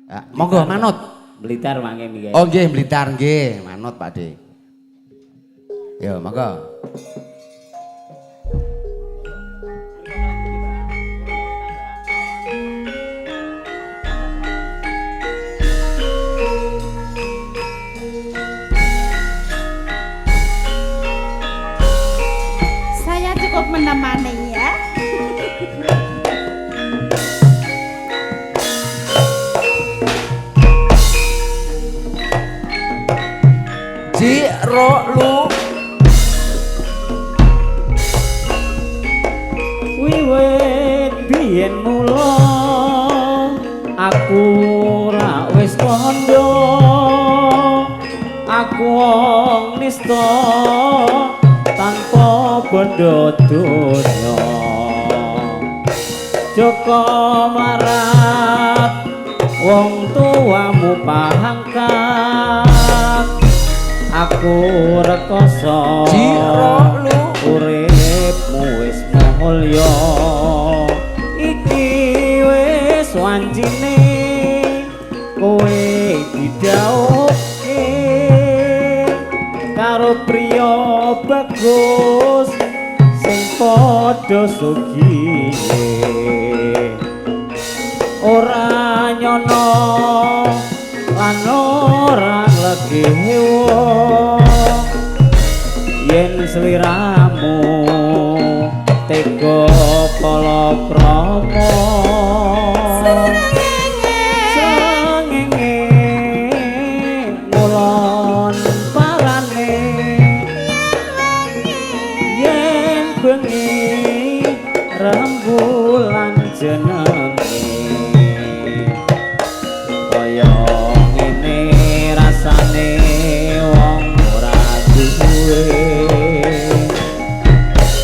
Ya, monggo manut. Blitar mangke niki. Oh nggih, Blitar nggih, manut Pak De. Yo, monggo. Saya cukup menemani ya. Ji ro lu. Wiwit biyen mula aku ra wis kandha, aku wong nista tanpa bondo donya. Joko mlarat wong tuamu pangkat, aku rekoso Ji ro lu. Uripmu wis mulya. Iki wis wancine kowe didhawuhke karo priya bagus sing padha sugihe. Ora nyono lan ora legiwa yen sliramu tega palakrama. Srengenge ngulon parane yen bengi rembulan jenenge kaya ngene rasane wong ora duwe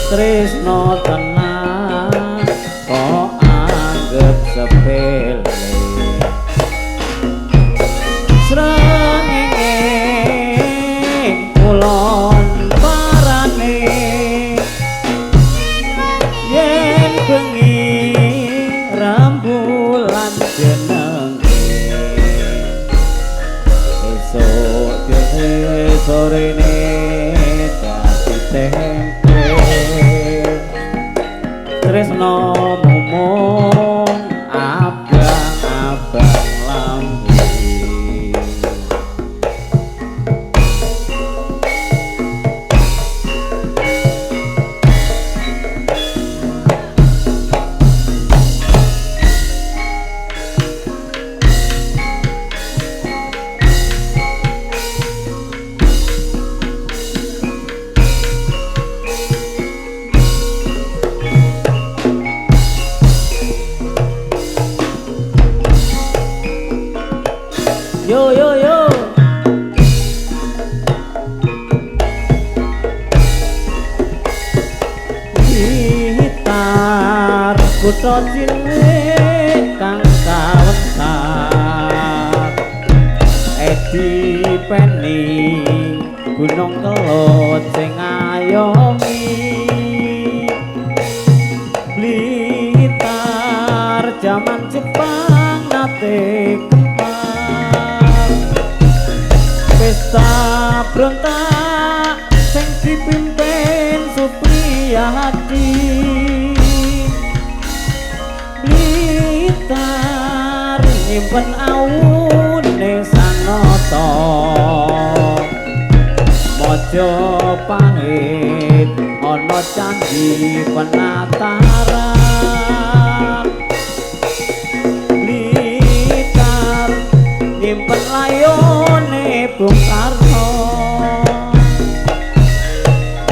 tresno tenan kok anggep sepele. Srengenge kulon parane yen bengi rembulan jenenge esuk dhewe sorene dadi tempe. Tresno mung abang-abang lambe. Yo yo yo. Blitar kutha cilik kang kawentar, Edi Peni Gunung Kelud sing ngayomi. Blitar jaman Jepang nate kempar pesta berontak sing dipimpin Supriyadi. Blitar nyimpen awune sanata Majapahit ana candhi penataran. Blitar nyimpen layone Bung Karno,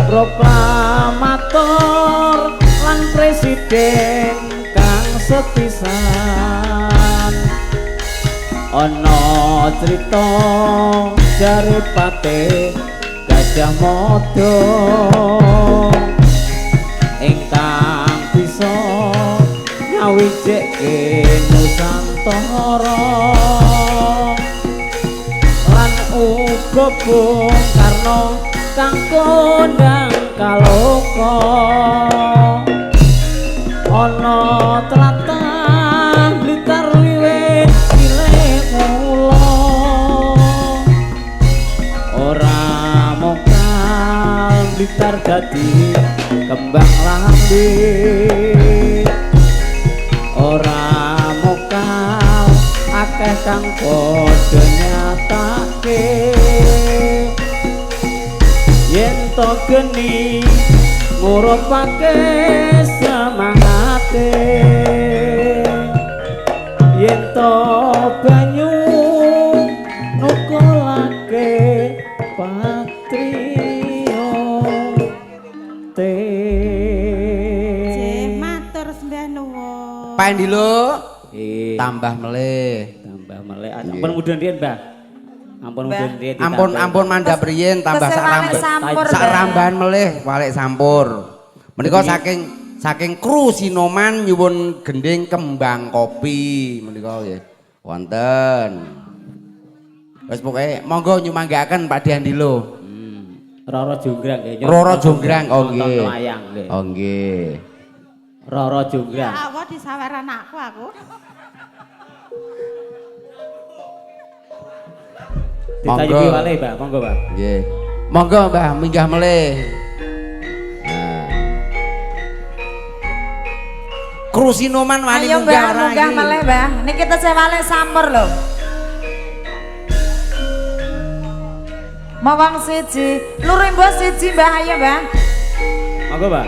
proklamator lan presiden kang sepisan. Ana crita jare Patih Gajah Mada ingkang bisa nyawijekke Nusantara lan uga Bung Karno kang kondang kaloka. Ana tlatah Blitar wiwit cilik dadi kembang lambe ora mokal akeh kang padha nyatake yen to geni ngurupake semangate yen to banyu nukulake patriote. Nggih, matur sembah nuwun. Pak Endilo tambah melih. Tambah melih. Ampun mudhun riyen, Mbah. Ampun mudhun riyen. Ampun ampun mandhap riyen tambah sak rambahan. Sak rambahan melih walik sampur. Menika saking kru Sinoman nyuwun gending kembang kopi menika nggih. Wonten. Wis pokoke monggo nyumanggaaken Pak Andilo. Roro Jonggrang nggih. Roro Jonggrang, oh nggih. Oh nggih. Roro Jonggrang. Ya Allah disawer anakku aku. Ditayubi wale, Mbah. Monggo, Mbah. Nggih. Monggo, Mbah, minggah melih. Nah. Kru Sinoman wani munggah ora. Munggah melih, Mbah. Niki tesih wale sampur lho. Mawang siji, loro mbok siji, Mbah, ayo, Mbah. Monggo, Mbah.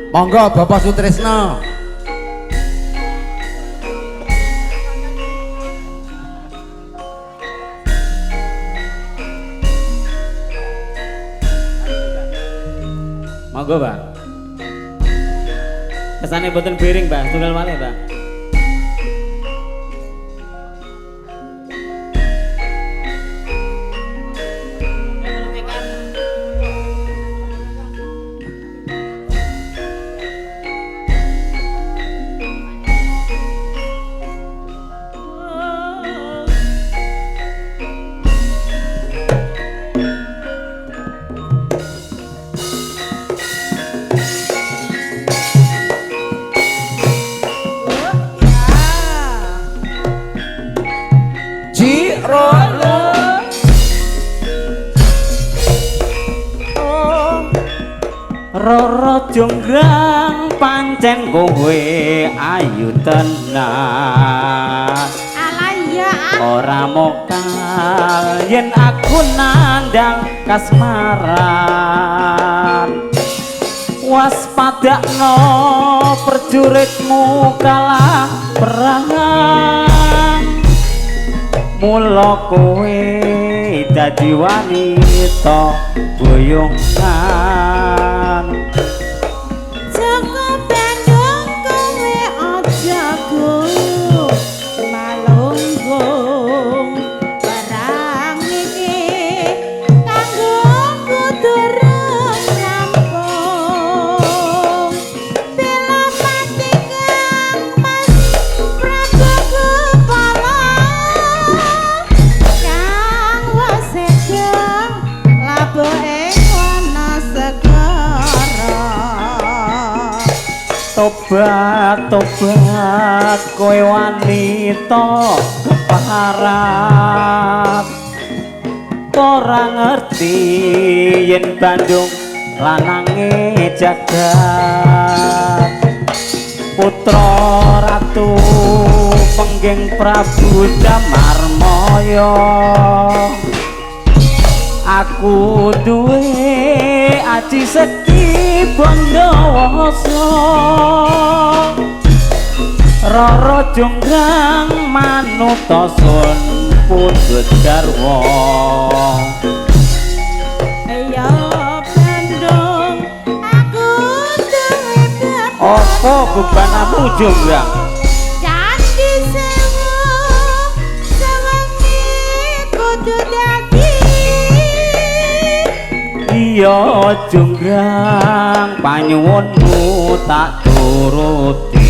Monggo Bapak Sutrisno. Monggo, Pak. Kesane mboten biring, Pak. Tunggal malih, Pak. Roro Jonggrang pancen kowe ayu tenan. Alah iya. Ora mokal yen aku nandang kasmaran. Waspadakno prajuritmu kalah perang. Mula kowe dadi wanita boyongan. Joko Bandung kowe aja guyu malunggung perang iki kanggo durung rampung. Pilapati Kang Mas Prabu Kepala kang wasedeng labuh ing Wanasegara. Tobat tobat kowe wanita keparat. Ora ngerti yen Bandung lanange jagat. Putra Ratu Pengging Prabu Damarmaya. Aku duwe aji sekti Bondowoso. Roro Jonggrang manuta sun pundhut garwa. Ya Bandung aku duwe Apa bebanamu Jonggrang? Candi Sewu Ya junggrang panyuwunmu tak turuti.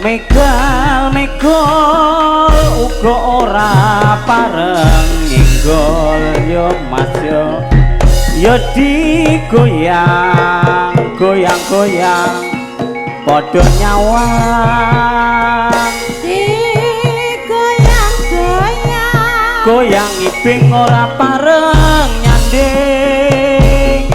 Megal megol uga ora pareng nyenggol yo Mas yo. Ya digoyang goyang goyang padha nyawang. Digoyang goyang goyang ibing ora pareng nyanding.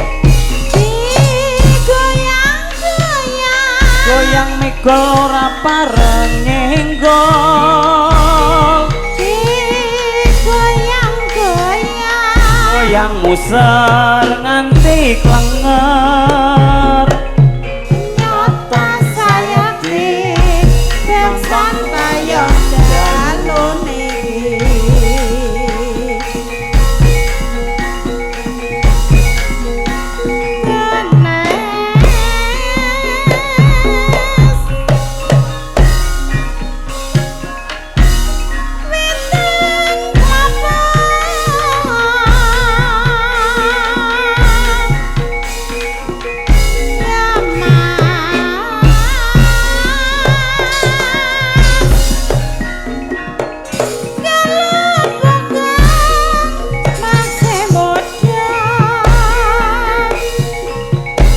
Digoyang goyang goyang megol ora pareng nyenggol. Digoyang goyang goyang muser nganti klenger. Nyata sayakti beksan tayong dalu niki.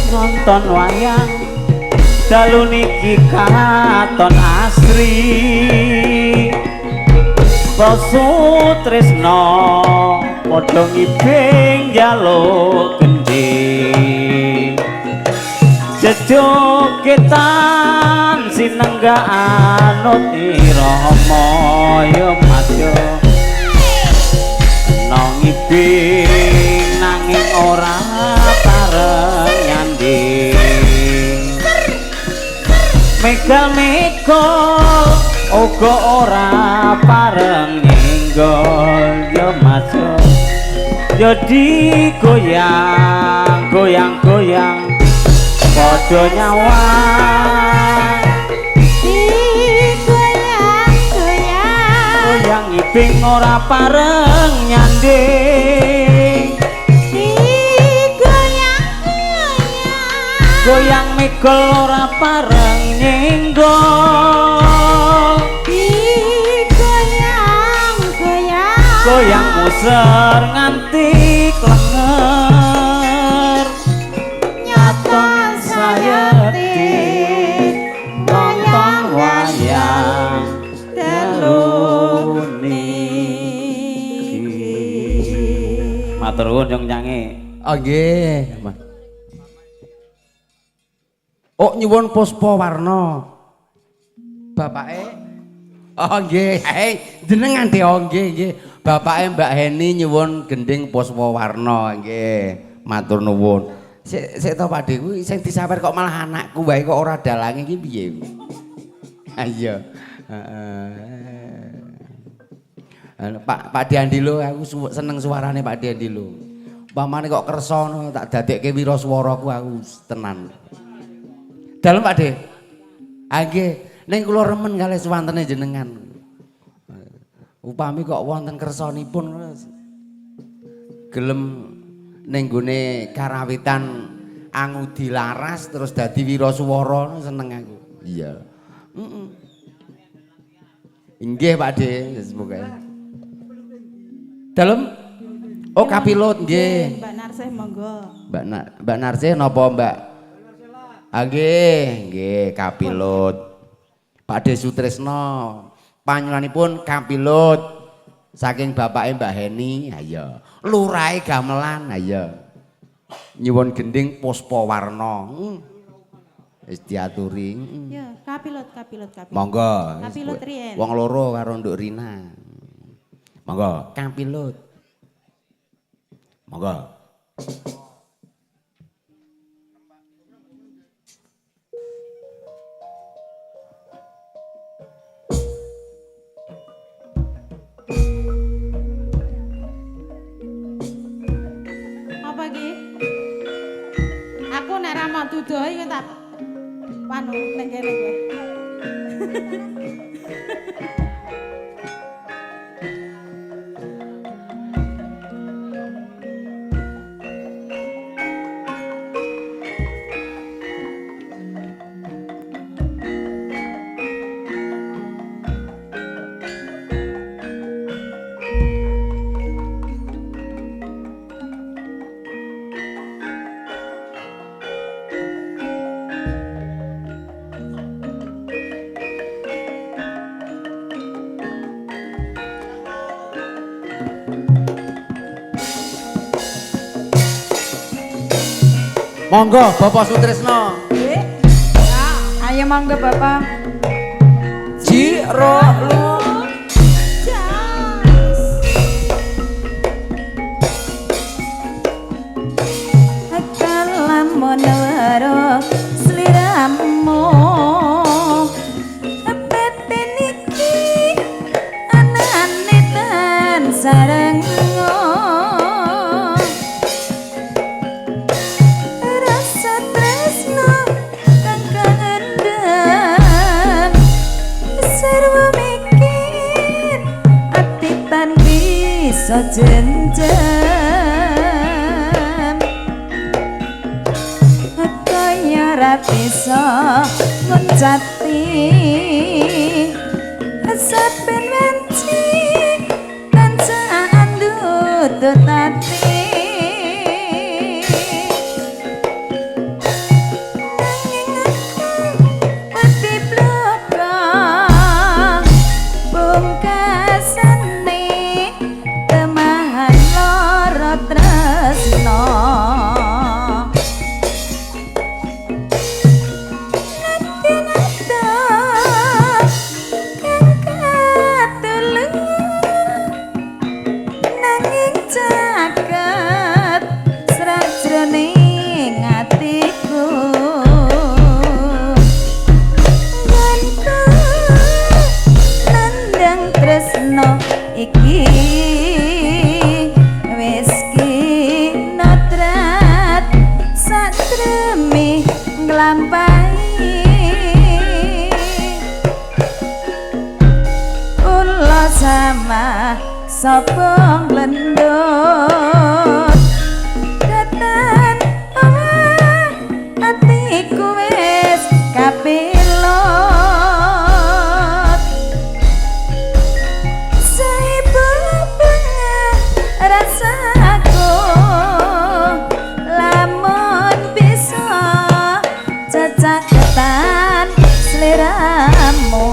Nonton wayang dalu niki katon asri. Prasu tresno padha ngibing njaluk gendhing. Jejogetan sinengga anut irama ya Mas yo. Kena ngibing nanging ora pareng nyanding. Megal megol uga ora pareng nyenggol ya Mas yo. Ya digoyang goyang goyang padha nyawang. Digoyang goyang goyang ibing ora pareng nyanding. Digoyang goyang goyang megol ora pareng nyenggol. Digoyang goyang goyang muser nganti klenger. Nyata sayakti nonton wayang dalu niki. Matur nuwun yung nyange. Oh nggih. Oh nyuwun Puspa Warna. Bapake? Oh nggih, jenengan de oh nggih nggih. Bapake Mbak Heni nyuwun gending Puspa Warna nggih. Matur nuwun. Sik sik to Pak De kuwi sing disawer kok malah anakku wae kok ora dalange iki piye? Ha iya. Heeh. Pak Pak Diandilo aku seneng suarane Pak Diandilo. Pamane kok kersa ngono tak dadekke wiraswaraku aku tenan. Dalem Pak De. Ah nggih, ning kula remen kalih suwantene jenengan. Upami kok wonten kersanipun gelem ning gone karawitan Angudi laras terus dadi wirasuwara seneng aku. Iya. Heeh. Inggih Pak De, wis pokoke. Dalem? Oh Kapilut nggih. Mbak Narsih monggo. Mbak Narsih napa Mbak? Ah nggih, nggih Kapilut. Pak De Sutrisno panyuwunanipun Kapilut saking bapake Mbak Heni, ayo. Lurahe gamelan, ayo. Nyuwun gending Puspawarna. Wis diaturi. Ya, Kapilut, Kapilut, Kapilut. Monggo. Kapilut riyen. Wong loro karo Nduk Rina. Monggo, Kapilut. Monggo. Apa iki? Aku nek ra mau dudohi tak panu ning kene kowe. Monggo Bapak Sutrisno. Nggih. Ayo monggo Bapak. Ji ro lu. Jas. Kalamun waro sliramu beten iki anane tan sareng rasa tresno kang kangendam sarwa mikir ati tan bisa jenjam kaya ra bisa nguncati saben wanci tansah andutut ati nanging aku wedi bloko pungkasane temahan lara tresno. Iki wis kinotrat satremi nglampahi kula sama sapa nglendut datan owah atiku wis kapilut saibu rasaku lamun bisa cacaketan sliramu.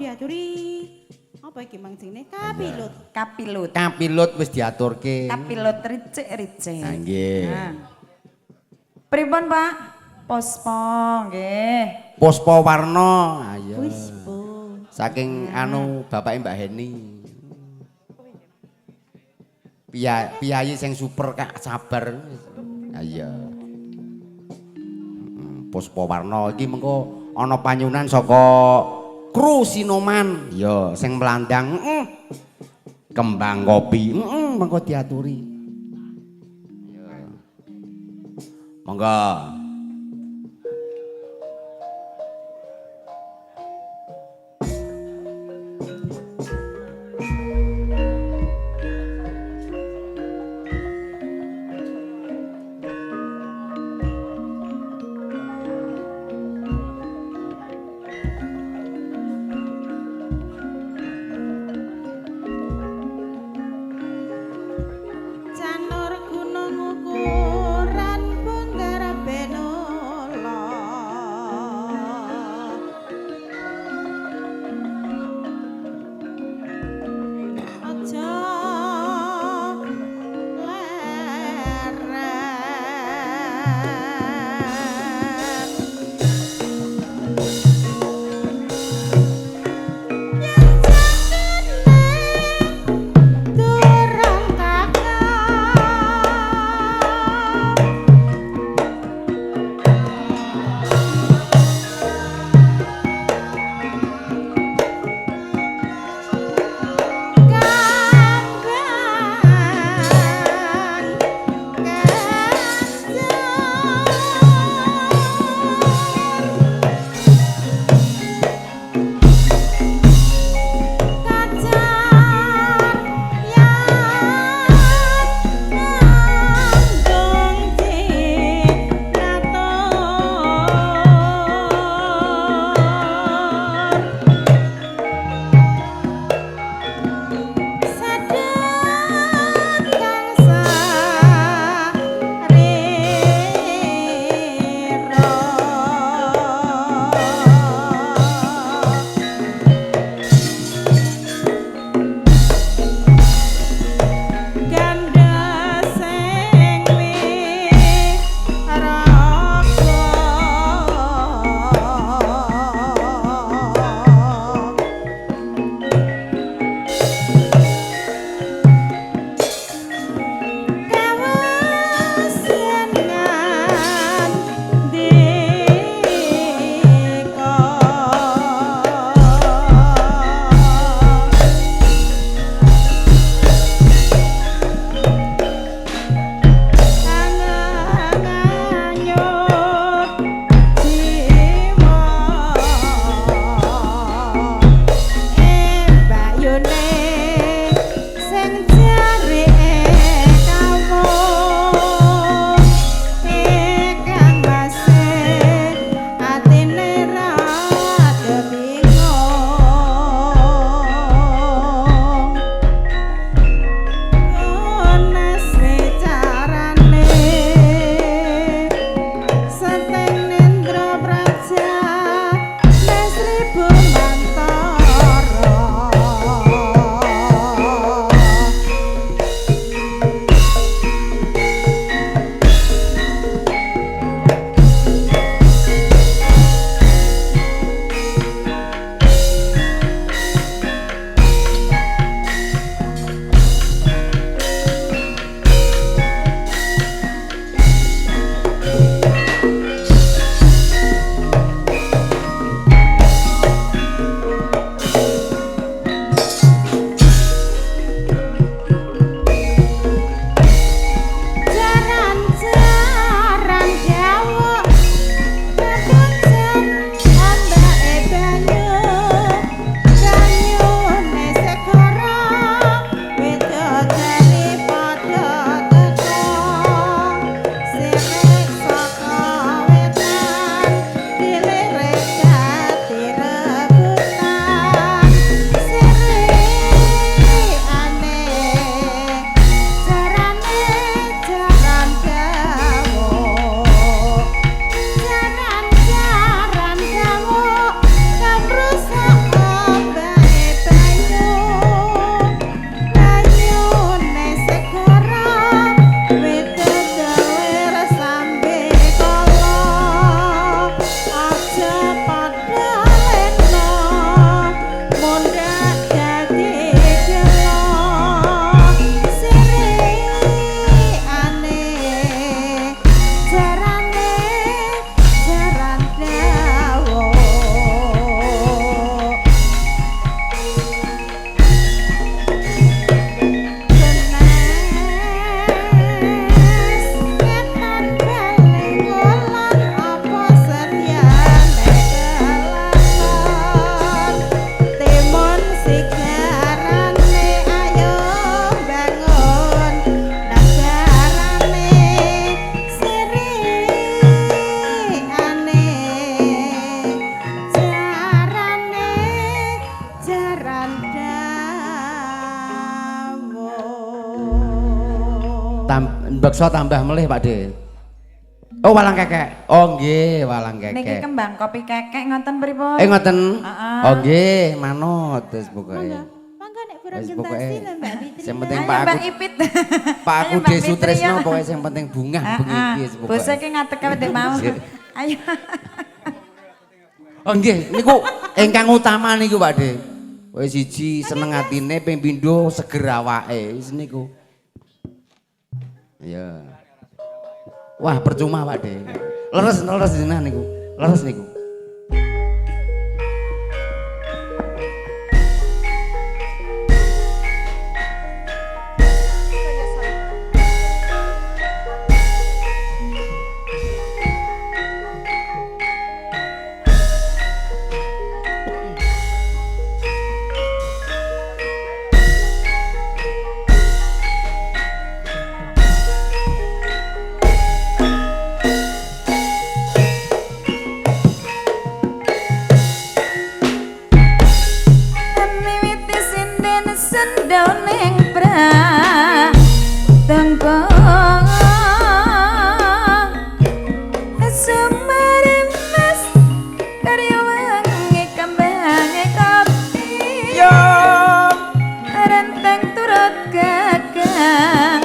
diaturi apa iki mang jenenge kapilut. Kapilut. Kapilut wis diaturke. Kapilut ricik-ricik. Ah, nggih. Nah. Pripun, Pak? Pospo nggih. Puspa Warna. Ayo. Puspa. Saking anu bapake Mbak Heni. Piyayi sing super kak sabar. Ayo. Puspa Warna iki mengko ana panyunan saka kru Sinoman. Ya, sing melandang kembang kopi. Mengko diaturi. Ya. Monggo. Janur gunung ukuran bongkar beno. Beksa tambah melih Pak De. Oh walang kekek. Oh nggih, walang Niki kekek. kembang kopi kekek ngoten pripun? Ngoten. Heeh. Oh nggih, manut wis pokoke. Monggo. Monggo nek purun Wis gentasi pokoke. lho Mbak Fitri. Sing penting Ayo Pak Mbak aku Ipit. Pak Ayo, aku Mbak De Fitri, Sutresno ya. pokoke sing penting bungah bengi iki wis pokoke. Bose ki ngadeg awet dek mau. Ayo. Oh nggih, niku ingkang utama niku Pak De. Wis siji seneng atine, ping pindho seger awake, wis niku. Iya. Wah, percuma Pak De. Leres leres jenengan niku. Leres niku. Miwiti sinden sendau ning pratangga Sumaremas karya wangi kembange kopi Yo. Renteng turut gagang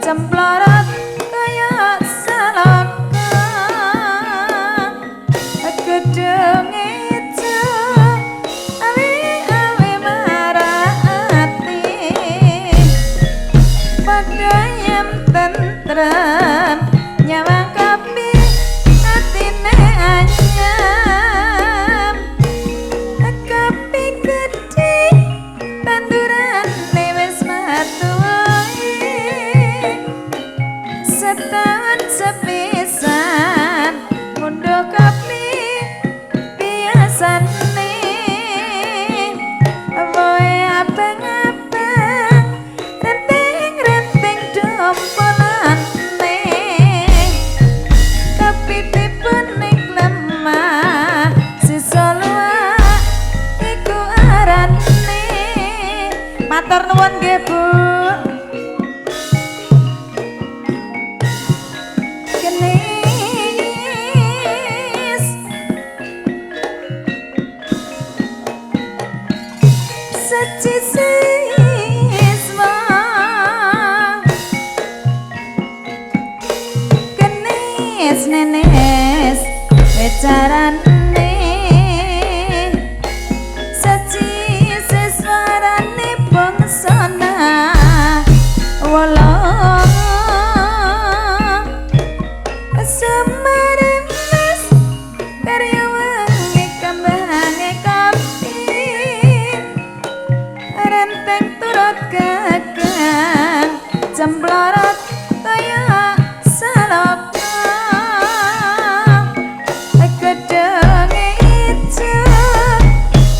cemplorot kaya saloka gedung ijo awe-awe marati padha yem tentrem nyawang kopi atine anyam kopi gedhe tandurane wis matuwe setahun sepisan ngundhuh kopi biasane woe abang-abang renting-renting dompolane kopi dipun ning lemah sisa luwak iku arane. Matur nuwun nggih Bu. Kenis seci siswa kenis nenes bicarane seci siswarane bangsana wala Semaremas karya wangi kembange kopi renteng turut gagang cemplorot kaya saloka gedhonge ijo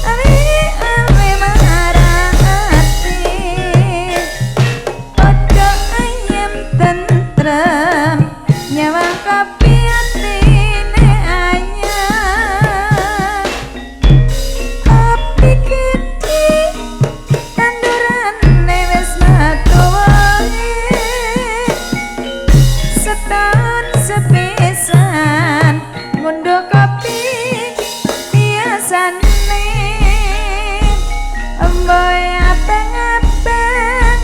awe-awe marati padha ayem tentrem nyawang kopi atine anyar kopi gedhe tandurane wis matuwe setahun sepisan ngundhuh kopi biasane emboe abang-abang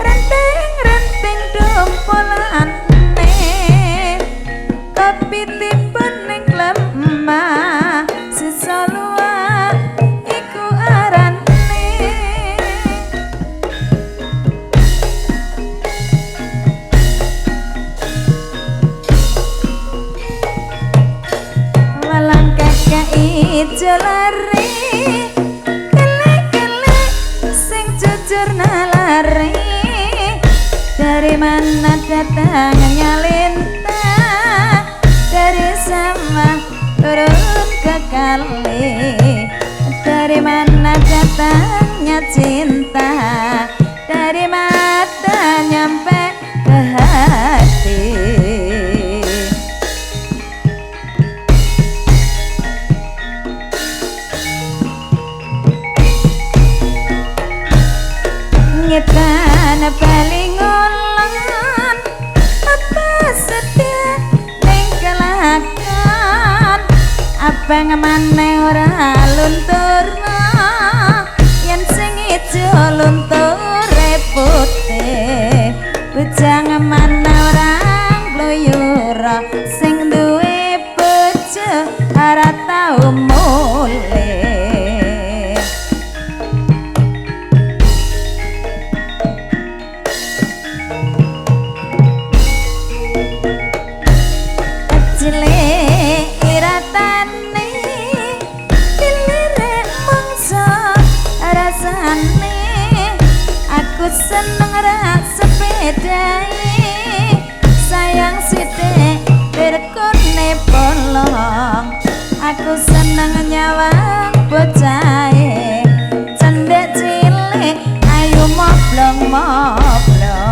renting-renting dompolane kopi tipe ning lemah sisa luwak iku arane. Walang kakak ijo lari kele-kele sing jujur nalari dari mana datangnya lintah dari sama turun ke kali dari mana datangnya cinta dari mata nyampe ke hati. Ngetan bali ngulon Abang maneh ora luntur, yen sing ijo lunture putih. Bujang maneh ora gluyura, sing duwe bojo ora tau mulih. Cilik iratane dilire mangsa rasane, aku seneng ra sepedai, sayang sithik pirkone bolong. Aku seneng nyawang bocahe cendhek cilik ayu moblong moblong.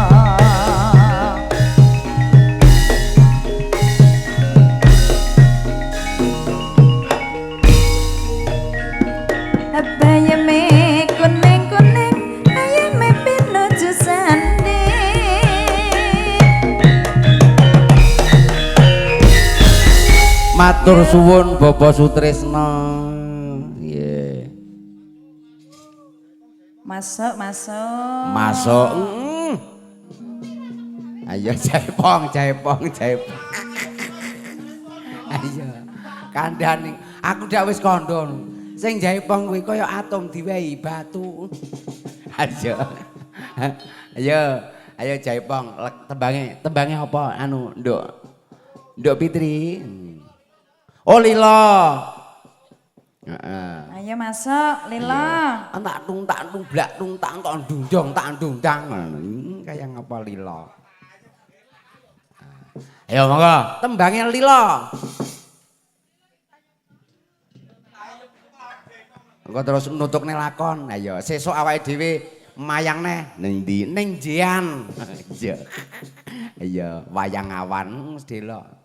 Bayeme kuning-kuning, ayame pinuju sandi. Matur suwun Bapak Sutrisno. Nggih. Masuk, masuk. Masuk. Ayo jaipong, jaipong, jaipong. Ayo. Kandhane aku dak wis kandha. Sing jaipong kuwi kaya atom diwehi batu. Ayo. Ayo, ayo jaipong, tembange, tembange apa anu, Nduk? Nduk Fitri. Oh lilo. Heeh. Ayo masuk, lilo. Tak tung tak tung blak tung tak tok ndundong tak ndundang. Kaya ngapa lilo. Ayo monggo, tembange lilo. Engko terus nutukne lakon. Ayo sesuk awake dhewe mayang neh ning ndi? Ning Jian. Iya. Iya, wayang awan sedelok.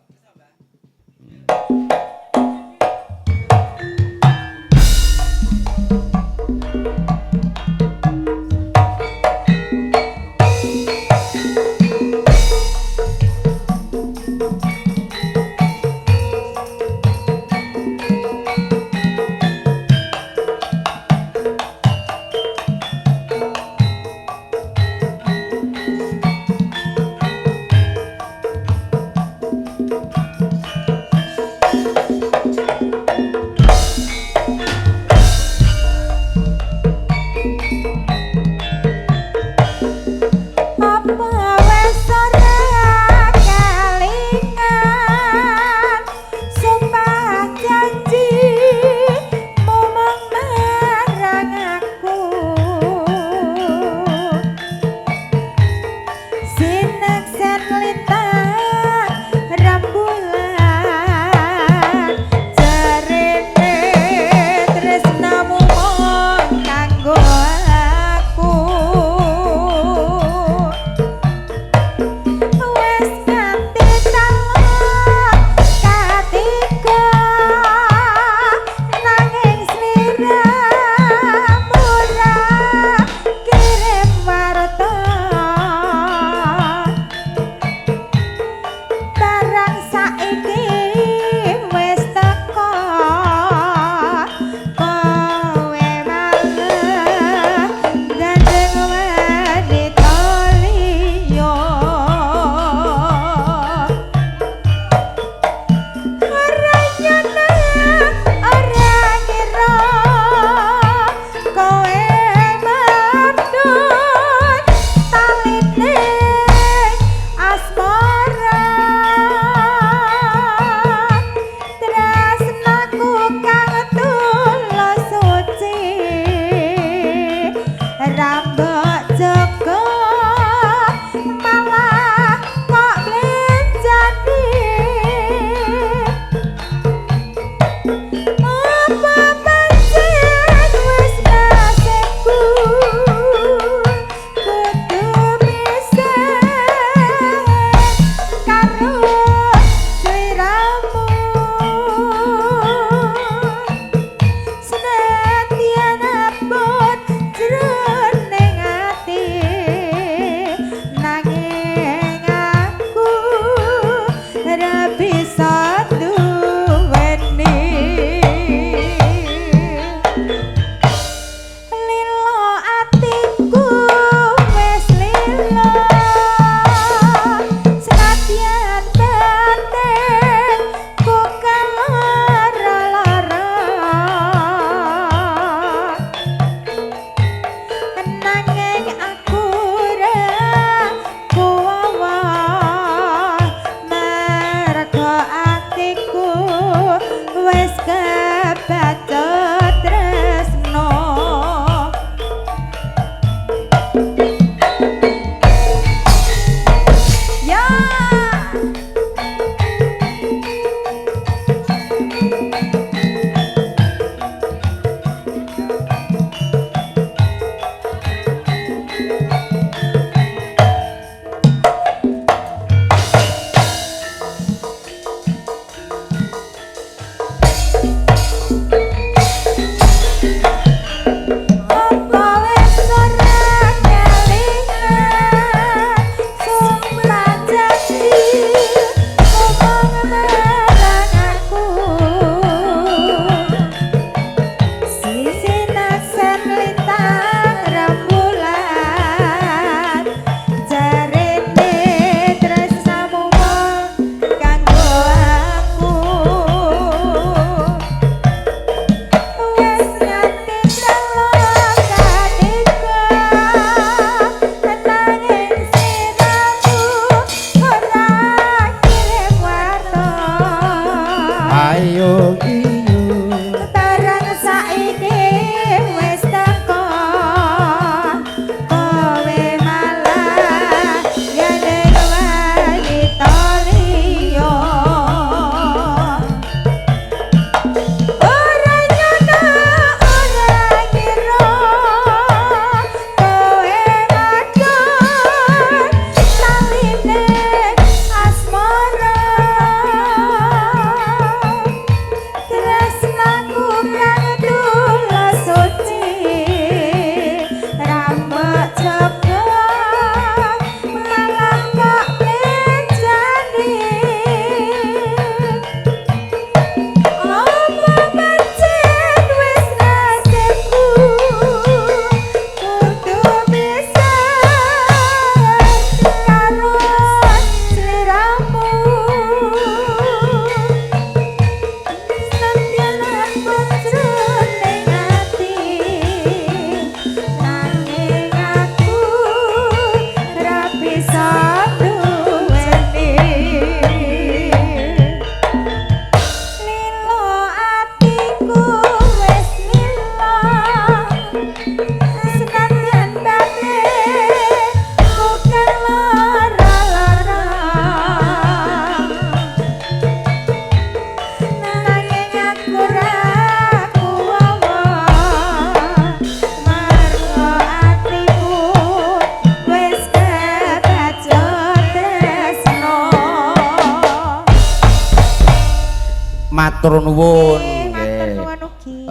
Matur nuwun. Matur nuwun ugi.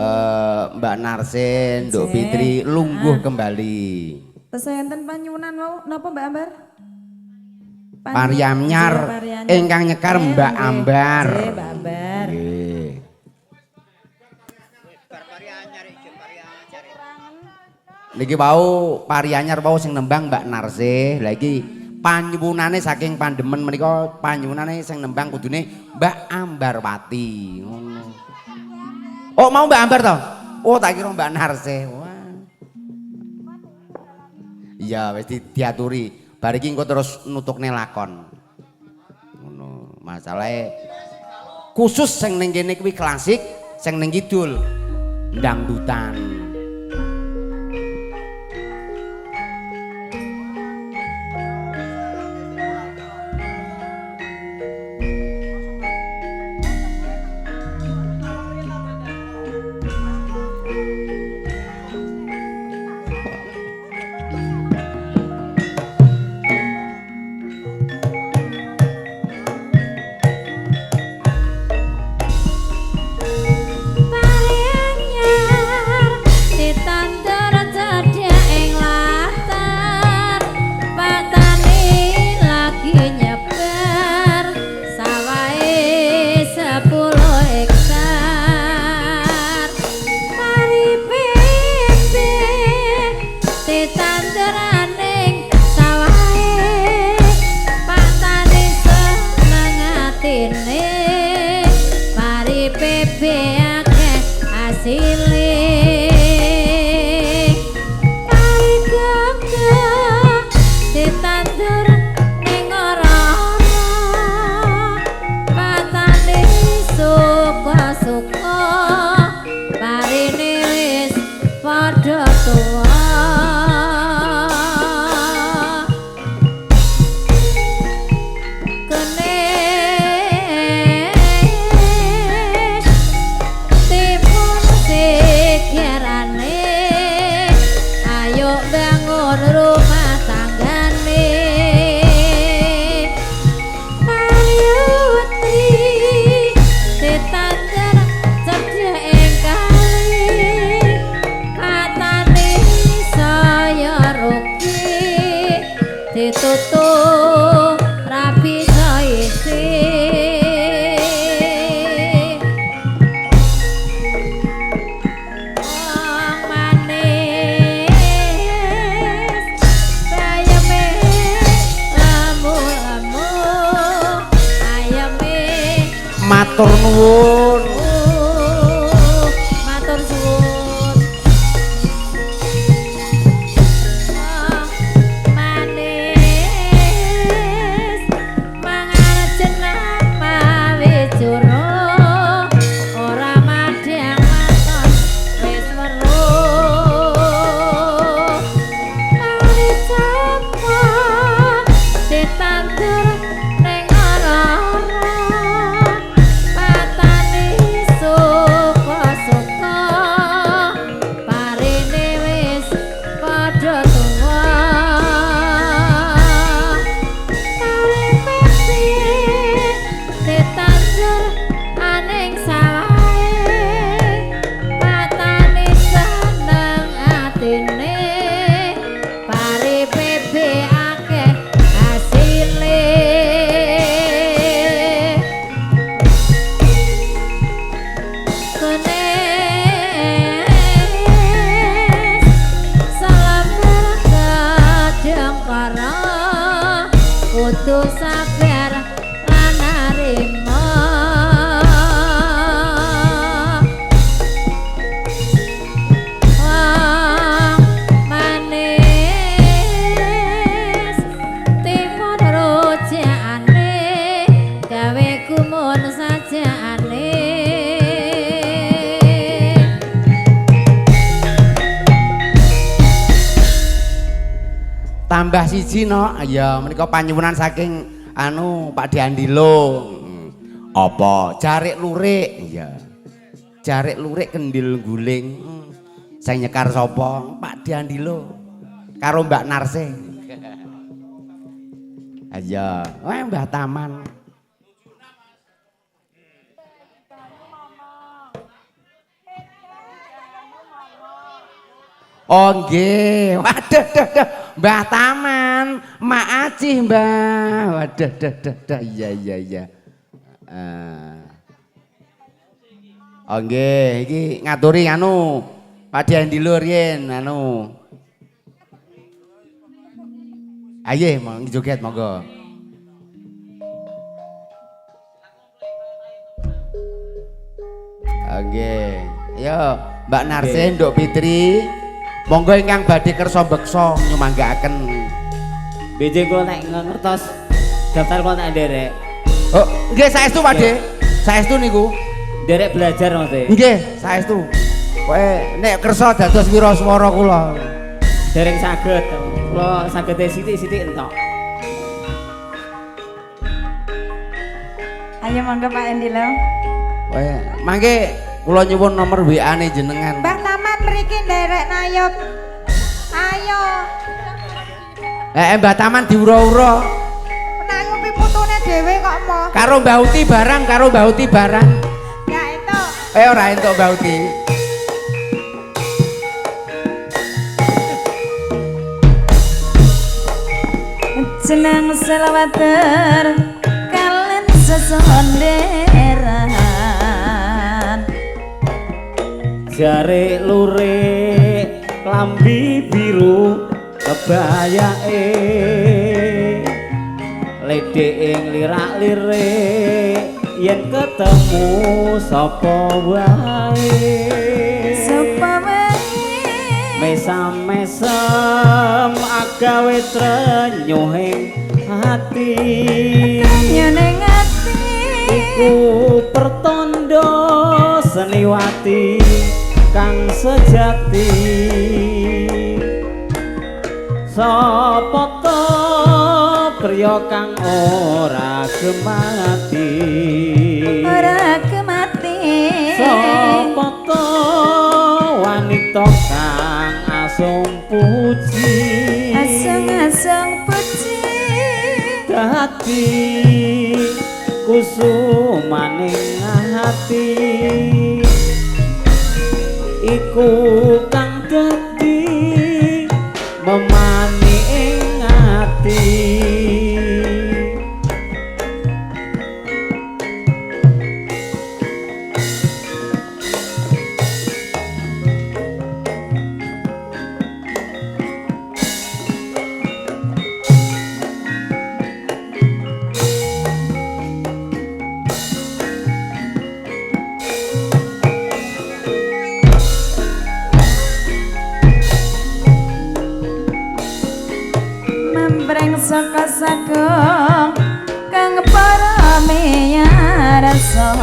Mbak Narsin, Nduk Fitri lungguh kembali. Tesih enten panyuwunan wau napa Mbak Ambar? Parianyar ingkang nyekar Mbak Ambar. Nggih, Mbak Ambar. Nggih. Niki wau parianyar wau sing nembang Mbak Narsih. Lah iki panyuwunane saking pandemen menika panyuwunane sing nembang kudune Mbak Ambarwati. Ngono. Oh, mau Mbak Ambar to? Oh, tak kira Mbak Narsih. Wah. Iya, wis diaturi. Bar iki engko terus nutukne lakon. Ngono. Masalahe khusus sing ning kene kuwi klasik, sing ning kidul dangdutan. Matur nuwun. Matur suwun. Manis mangan jeneng mawe juro ora madhang maton wis weruh. Pari capa ditandur ning ora-ora. Kudu sabar lan narima. Wong manis timun rojakane gawe gumun sajakane. Tambah siji no, ya menika panyuwunan saking anu Pak Diandilo. Apa? Jarik lurik. Iya. Jarik lurik kendil guling. Sing nyekar sapa? Pak Diandilo. Karo Mbak Narsih. Iya, wah Mbah Taman. Oh nggih. Waduh duh duh. Mbah Taman, Mak Acih, Mbah. Waduh duh duh duh. Iya iya iya. Oh nggih, iki ngaturi anu Pak Andi lur yen anu. Ayo monggo joget monggo. Oke, ayo Mbak Narsin, Nduk Fitri, monggo ingkang badhe kersa beksa nyumanggaaken. Benjing kula nek ngertos daftar kula nek nderek. Oh, nggih saestu Pak De. Saestu niku. Nderek belajar Mas. Nggih, saestu. Pokoke nek kersa dados wiraswara kula. Dereng saged. Kula sagede sithik-sithik entok. Ayo monggo Pak Endi lho. Pokoke mangke kula nyuwun nomor WA-ne jenengan. Mbah Taman mriki nderek nayub. Ayo. Mbah Taman diura-ura. Nayupi putune dhewe kok moh. Karo Mbah Uti barang, karo Mbah Uti barang. Ya entuk. Ora entuk Mbah Uti. Jeneng selawater kalen sesonderan. Jare lurik klambi biru kebayake ledek ing lirak-lirik yen ketemu sapa wae. Sapa wae. Mesam-mesem agawe trenyuhing ati. Trenyuhing ati. Iku pertanda seniwati kang sejati. Sapa ta priya kang ora gemati. Ora gemati. Sapa ta wanita kang asung puji. Asung-asung puji. Dadi kusumaning ati. Iku kang dadi memani ing ati. Saka sagung kang para miyarsa.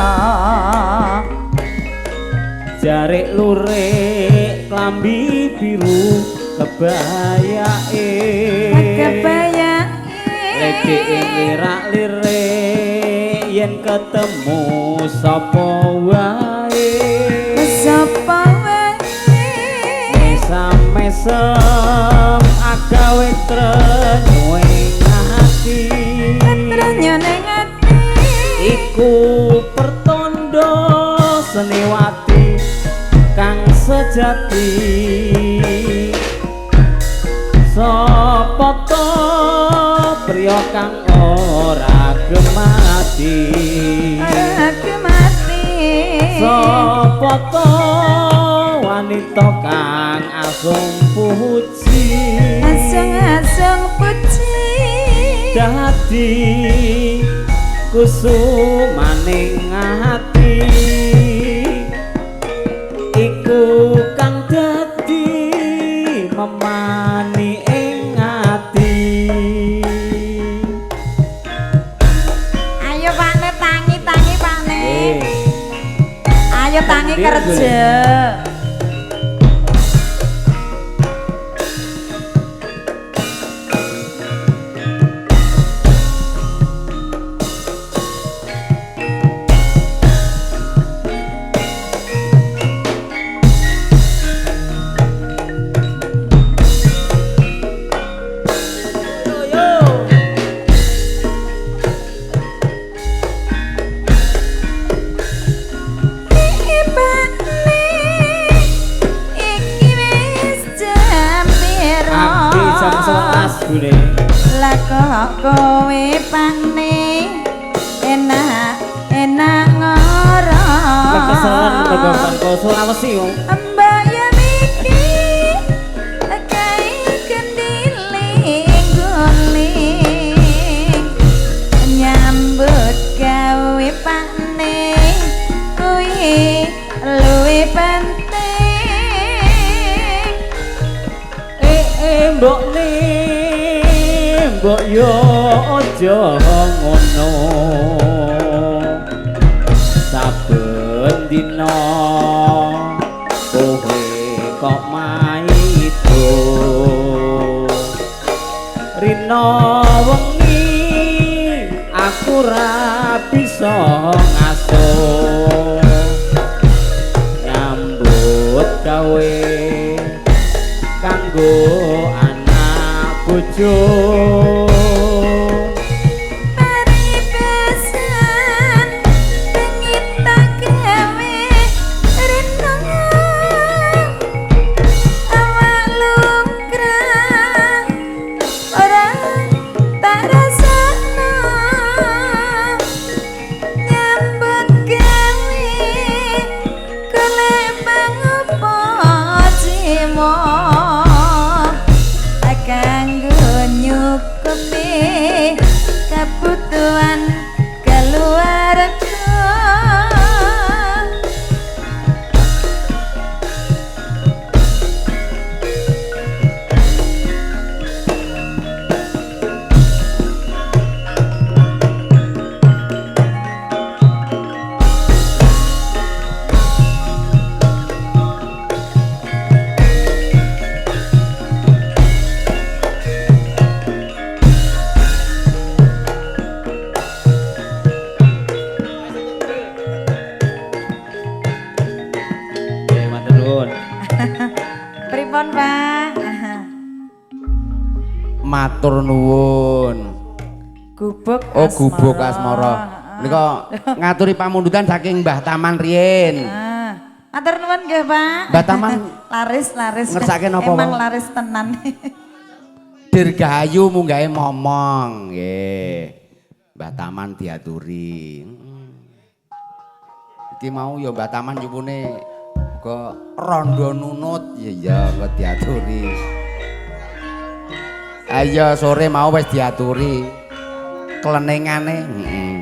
Jarik lurik klambi biru kebayake. Kebayake. Ledek ing lirak-lirik yen ketemu sapa wae. Sapa wae. Mesam-mesem agawe trenyuhing ati. Trenyuhing ati. Iku pertanda seniwati kang sejati. Sapa ta priya kang ora gemati. Ora gemati. Sapa ta wanita kang asung puji. Asung-asung puji. Dadi kusumaning ati. Iku kang dadi memani ing ati. Ayo Pak Ne tangi-tangi Pak Ne. Ayo tangi kerja. Ibane lagune. Lah kok kowe pane enak enak ngoro. Kekeselan mergo kok Sulawesi wong. Mbak ya miki kae kendiling guling nyambut gawe pane kuwi luwih penting. Mbok ne mbok yo aja ngono. Saben dina kowe kok maido. Rina wengi aku ra bisa ngaso. Nyambut gawe kanggo anak bojo. Paribasan bengi tak gawe rena awak lungkrah ora tak rasakno nyambut gawe golek pangopo jiwa kanggo nyukupi kebutuhan keluarga. Nggih, matur nuwun. Pripun, Pak? Matur nuwun. Gubuk Oh, gubuk asmara. Menika ngaturi pamundutan saking Mbah Taman riyin. Ah, matur nuwun nggih, Pak. Mbah Taman laris laris. Ngersake napa, Emang Pak? laris tenan. Dirgahayu munggahe momong nggih. Mbah Taman diaturi. Iki mau ya Mbah Taman nyuwune uga rondo nunut ya ya kok diaturi. Ayo sore mau wis diaturi. Klenengane, heeh.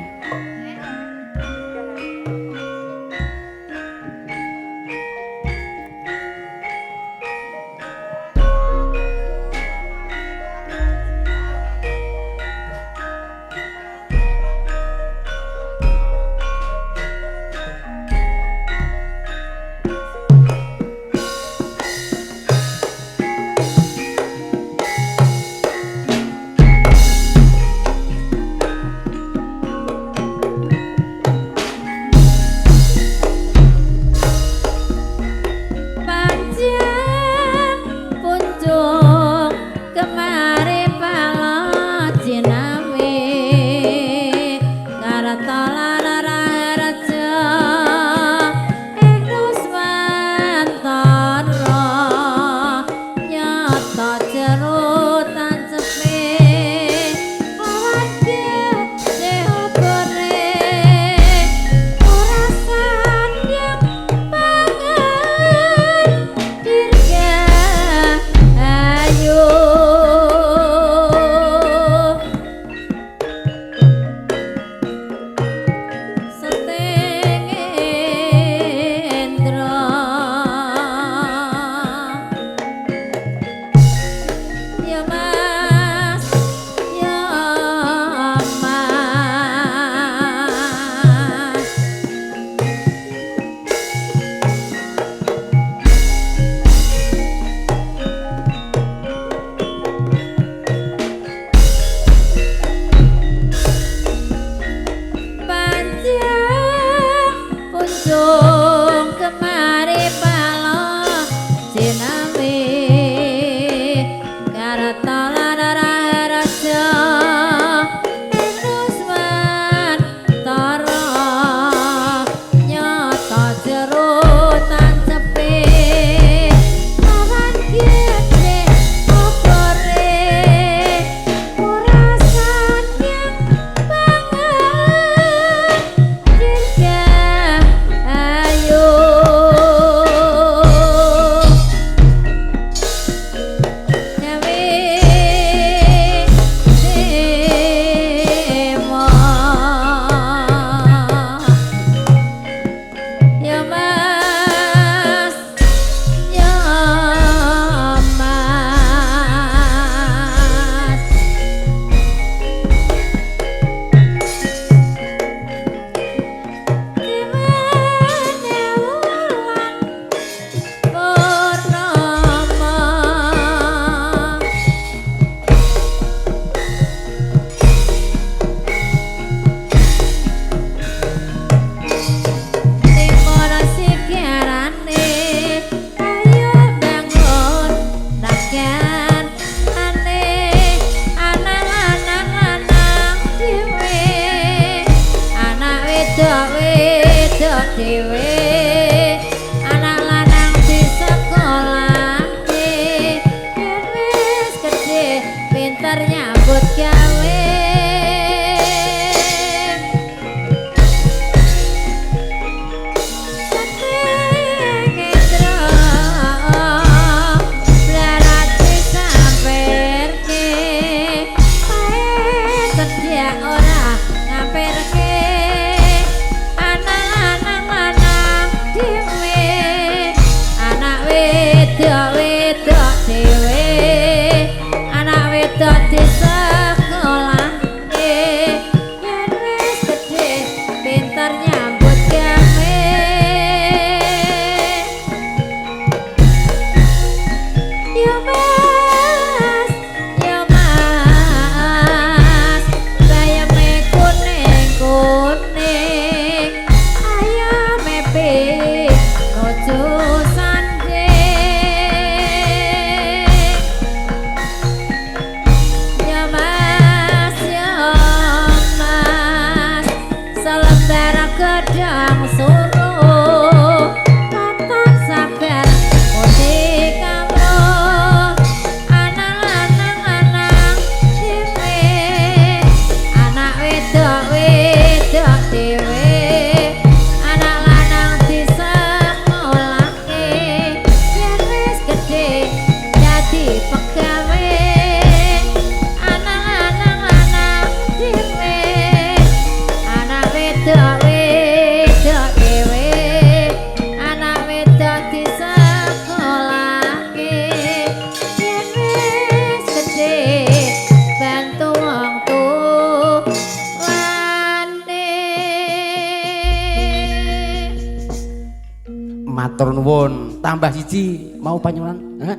Matur nuwun. Tambah siji mau panyuwunan. Hah?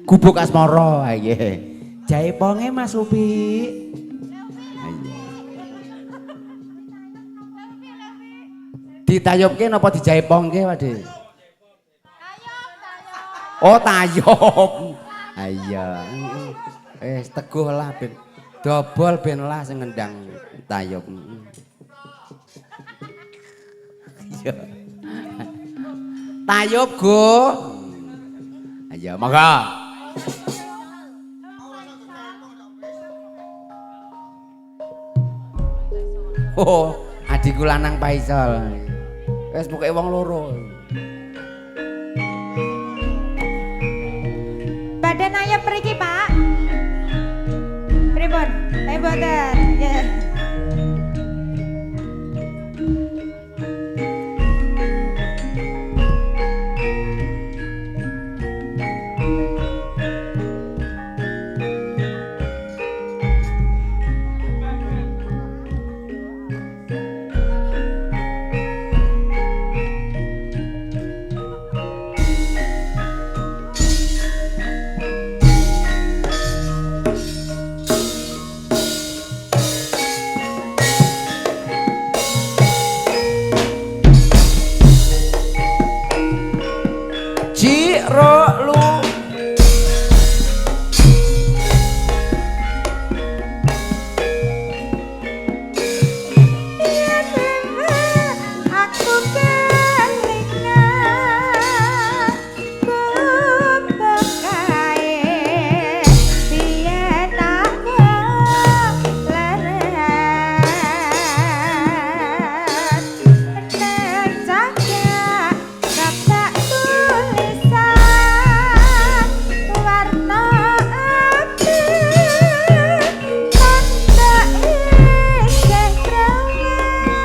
Gubuk Asmara. Nggih. Jaiponge Mas Upi. Ayo. Ditayubke napa dijaipongke, Pak De? Oh, tayub. Ayo. Teguh lah ben. Dobol ben lah sing ngendang tayub. Iya. Tayub go. Ayo monggo. Oh, adikku lanang Paisal. Wis pokoke wong loro. Badan ayam mriki, Pak. Pripun? Mboten. Nggih.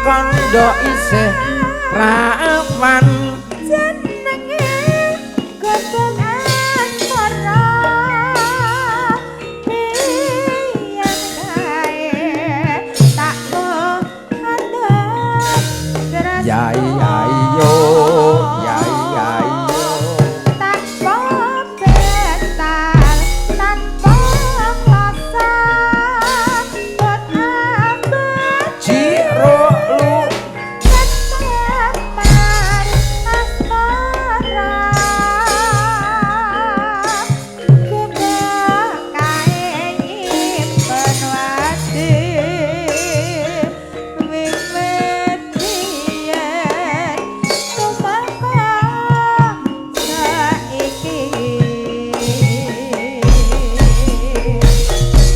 Kondo isih rawan jenenge gobong asmara biyen kae tak andhap yai yai yo yai yai yo tanpa betal tanpa rasa bot abad jiro lu ketemar asmara gubuk kae nyimpen wadi wiwit biyen tumeka saiki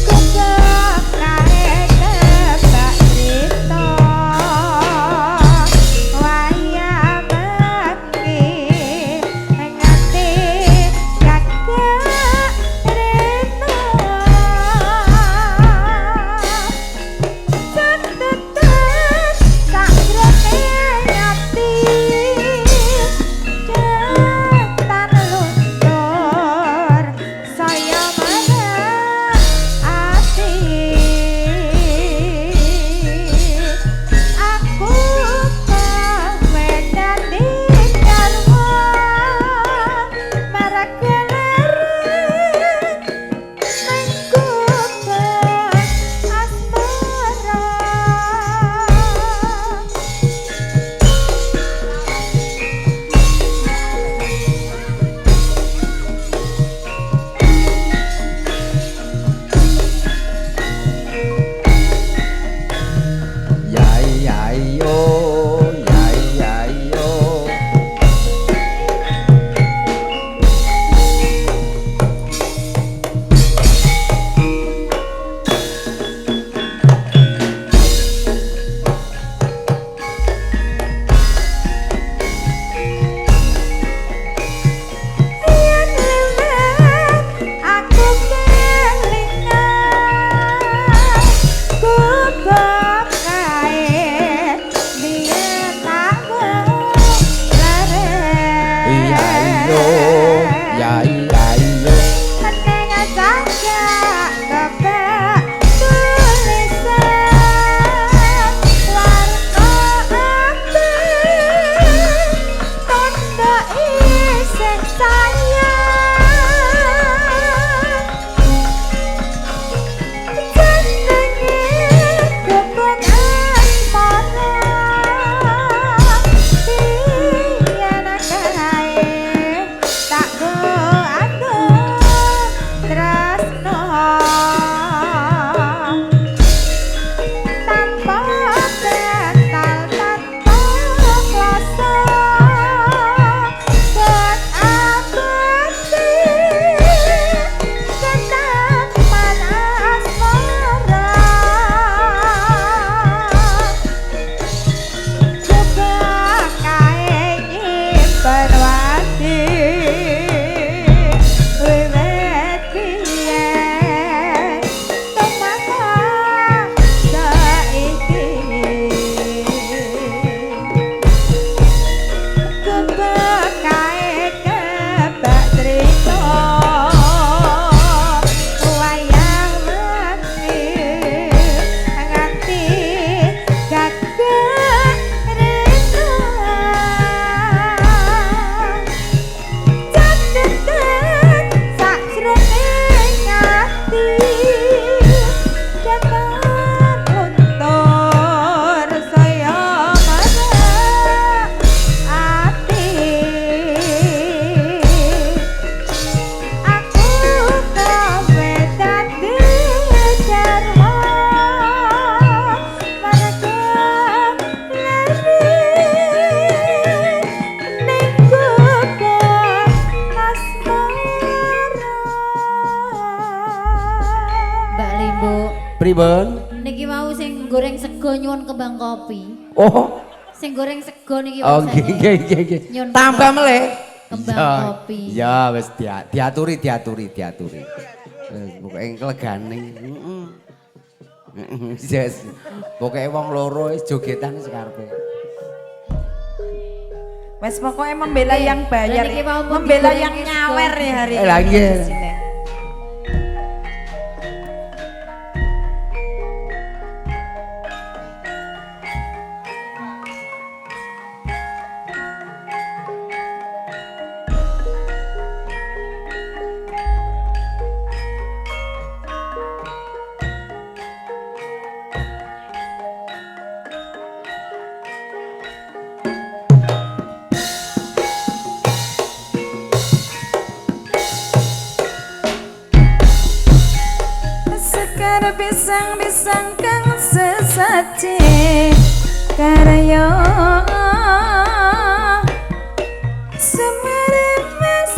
gubuk kae kebak crita wayah bengi nganti gagak rena catetan sakjroning ati cetan luntur saya marah ati aku kowe dadi garwa marang keleren ning gubuk asmara. Yai yai yo yai yai yo Yen liwat aku kelingan gubuk kae biyen tak leren yai yo yai yai yo Meneng cagak kebak tulisan warna abang tanda Sayang jenenge gubuk asmara biyen kae tak go aku tresno tanpa batal tanpa kloso buat abadi ketapan asmara coba kae nyimpen wati wiwit biyen tumeka saiki kebak kae kebak trita wayah wengi nganti gagak rena catetan sakjroning ati dapat luntur saya marah ati aku kowe dadi jarwo marga lari ning gubuk asmara. Mbak Limbo, Pripun? niki mau sing goreng sego nyuwun kembang kopi. Oh, Sing goreng sego niki oh wau nggih nggih nggih nggih. Nyuwun Tambah melih. Kembang Iya, kopi. Ya wis diaturi diaturi diaturi. Wis pokoke nglegane. Heeh. Heeh, yes. Pokoke wong loro wis jogetan wis karepe. Wes pokoknya membela yang bayar, Lah niki mau mau membela digoreng yang sego. nyawer ya hari Eh, ini. lah nggih. di sini. Sekar pisang-pisang kang sesaji karya Semeremes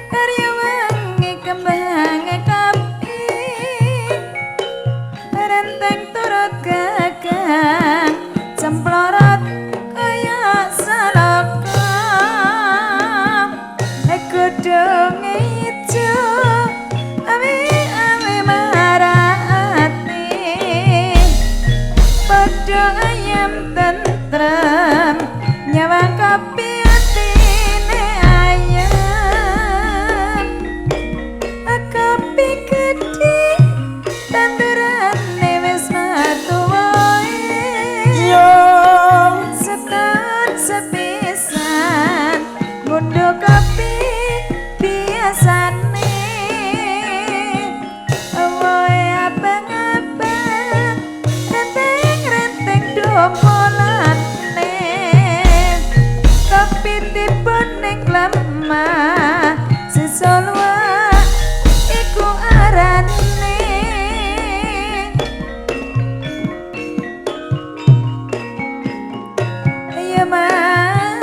karya wangi kembang kopi renteng turut gagang cemplorot kaya salaka godhonge ijo awi-awi marati padha ayam tentrem nyawang kopi atine ayam kopi gedhe tandurane wis matuwoe setahun sepisan ngundhuh kopi biasane woe abang-abang renteng-renteng domolane kopi tiba ning lemah sisa luwak iku arane. Ya mas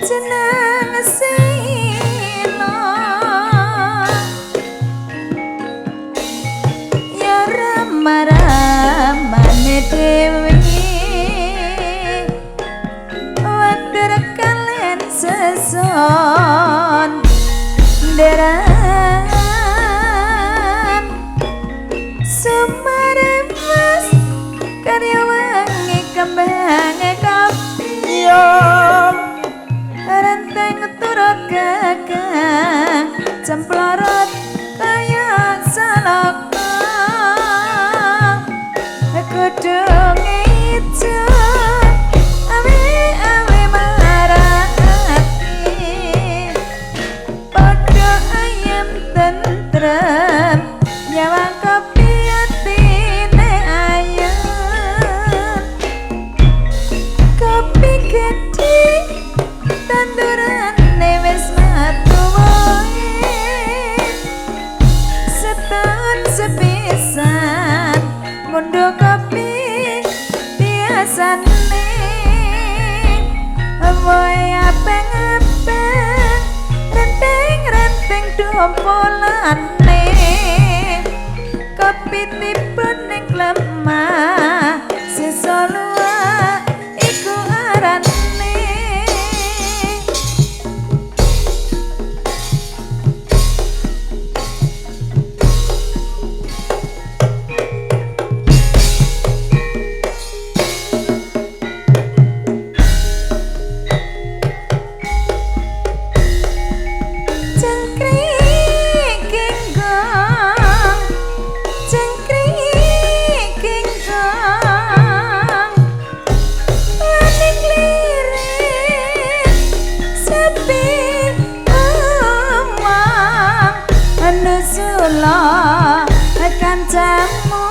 jeneng sino ya rama-ramane dewi water kalen seson deran Sumaremas karya wangi kembang kopi renteng turut gagang cemplorot kaya salaka godhonge ijo Woe abang-abang renteng-renteng dompolane kopi tipe ning lemah sisa luwak iku arane. Cengkrik genggong, cengkrik genggong, waning lirik sepi omong nusula kancamu.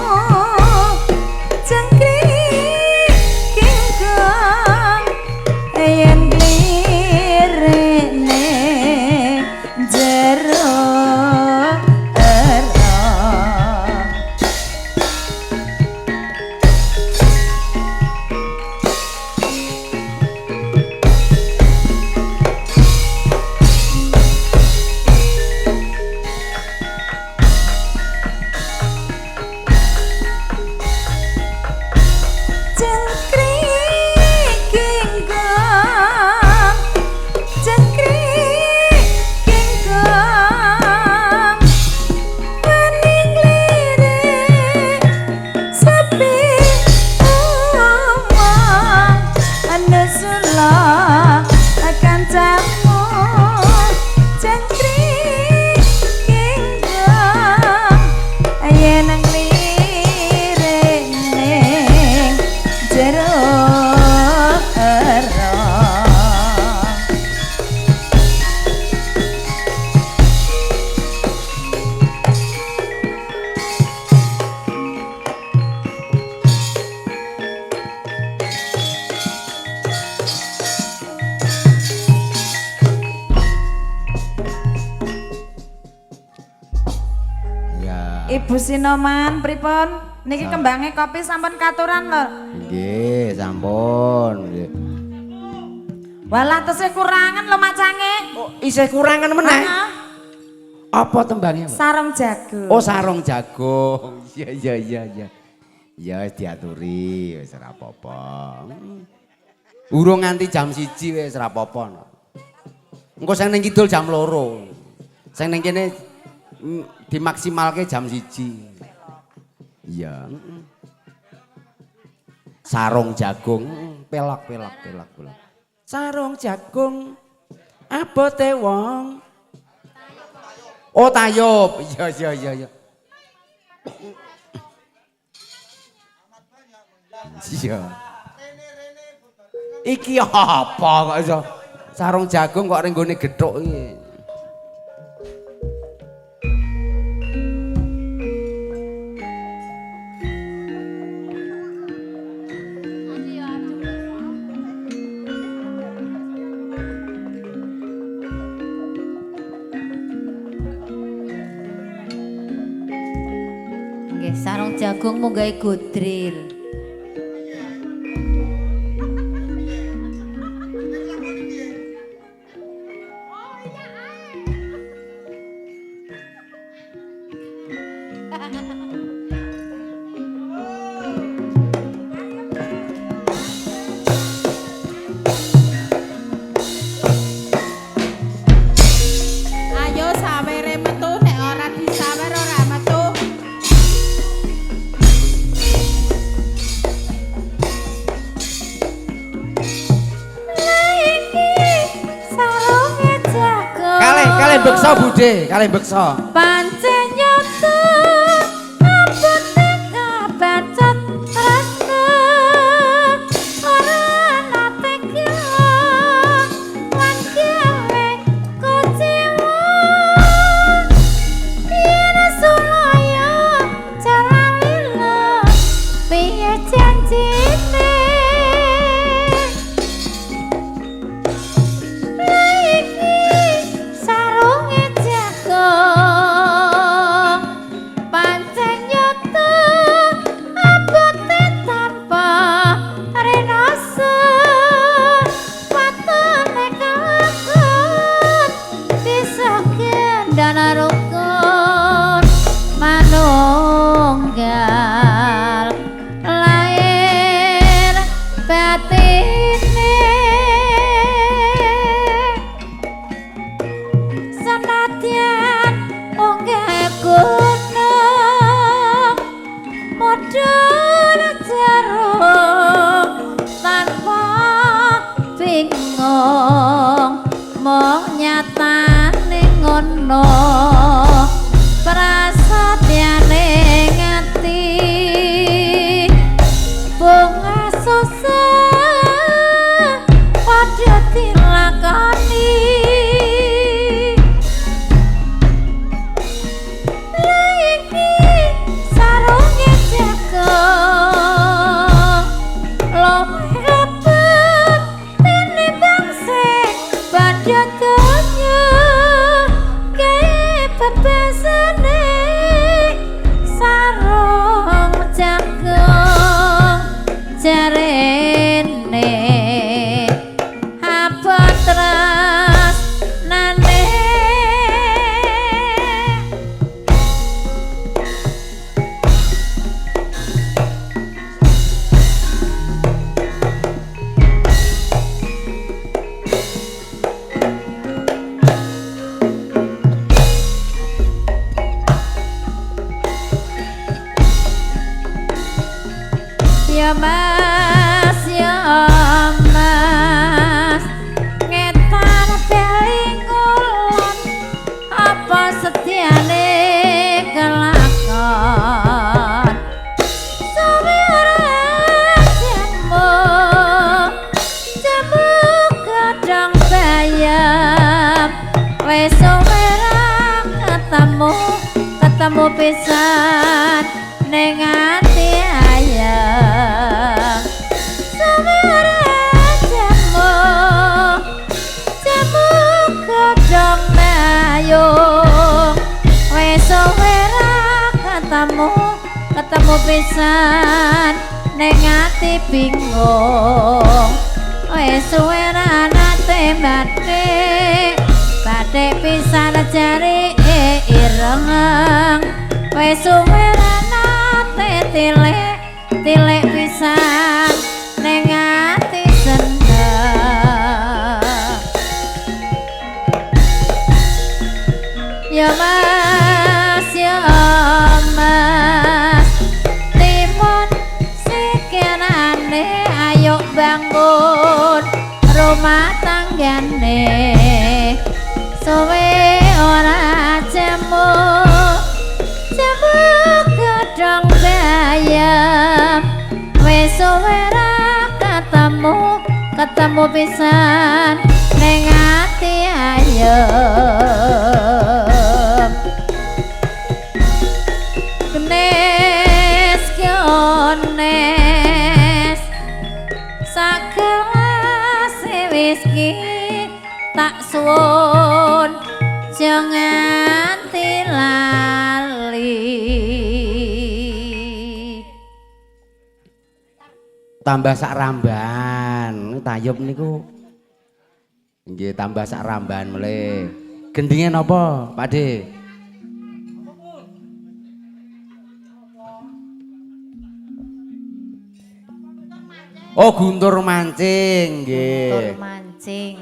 Cengkrik genggong yen glirene jero ero. Cengkrik genggong, cengkrik genggong, waning lirik sepi omong nusula kancamu. Cengkrik genggong yen nglirik ning jero ero. Ya. Ibu Sinoman pripun? Niki kembange kopi sampun katuran lho. Nggih, sampun. Nggih. Walah tesih kurangan lho macange. Oh, isih kurangan meneh. Heeh. Apa tembangnya, Mbak? Sarung jago. Oh, sarung jagung. Iya, iya, iya, iya. Ya wis diaturi, wis ora apa-apa. Urung nganti jam 1 wis ora apa-apa. No. Engko sing ning kidul jam 2. Sing ning kene dimaksimalke jam 1. Iya. Sarung jagung, pelok pelok pelok pelok. Sarung jagung abote wong. Oh, tayub. Iya iya iya iya. Iya. Iki apa kok iso? Sarung jagung kok ning nggone gethuk iki. Nggih, sarung jagung munggahe godril. Ayo sawere metu nek ora disawer ora metu. Sarunge jagung. Kalih kalih beksa Bude, kalih beksa. Pancen nyata abote kabacut tresna ora ana tega lan gawe kecewa yen sulaya jalan piye janjine. Iki sarunge jagung. atine senadyan unggah gunung mudhun jeruk tanpa bingung mung nyatane ngono prasatyane ngati bunga susah padha dilakoni lagi sarunge jago luwih abot tinimbang sing padha donya gawe bebasane sarung jago jarene abot tresnane. Ya Mas, ya Mas, ngetan bali ngulon apa setiane kelakon suwe ora jamu jamu godhong bayam wis suwe ra ketemu ketemu pisan ning ati ayem suwe ora jamu jamu godhong bayung wis suwe ra ketemu ketemu pisan ning ati bingung wis suwe ra nate bathik bathik pisan jare ireng wis suwe ra nate tilik tilik pisan ning ati seneng. Ya Mas, ya Mas, timun sikirane ayo bangun rumah tanggane suwe ora jemu jemu godhong bayam wis suwe ra ketemu ketemu pisan ning ati ayem Gnes gnes sagelas whisky tak suwun aja nganti lali. Tambah sak ramban, tayub niku. Nggih, tambah sak ramban melih. Gendinge napa, Pak De? Oh, guntur mancing nggih. Guntur mancing.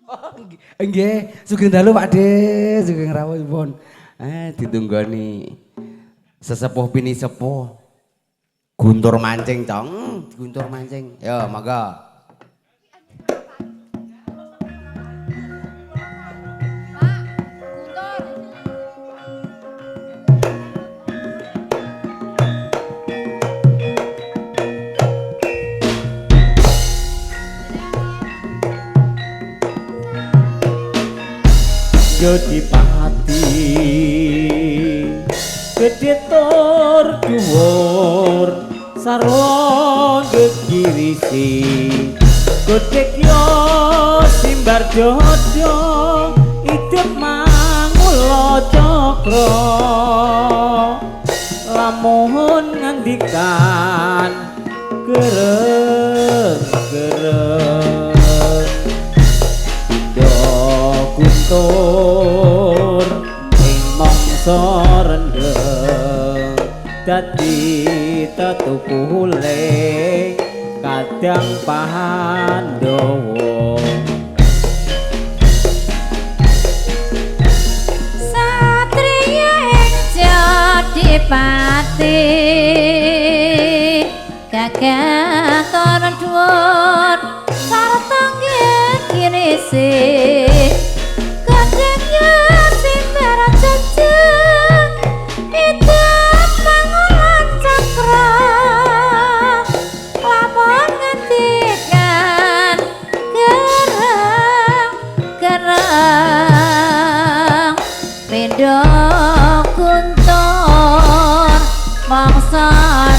Oh, nggih, sugeng dalu Pak De, sugeng rawuhipun. Ditunggoni sesepuh pini sepuh. Guntur mancing, Cong. Guntur mancing. Yo, monggo. Pak, Guntur. Yo dipati gedhe tur dhuwur sarwa gegirisi godhek yo simbar dodo idep mangula cakra lamun ngandikan gereng gereng pindha guntur ing mangsa rendheng dadi dadi tetukule kadang Pandhawa. Satriya ing Jodipati gagah tono dhuwur sarta ngirise kadang simbar jejeg idep mangulan cakra lamun ngendikan gereng gereng pindha kuntur mangsa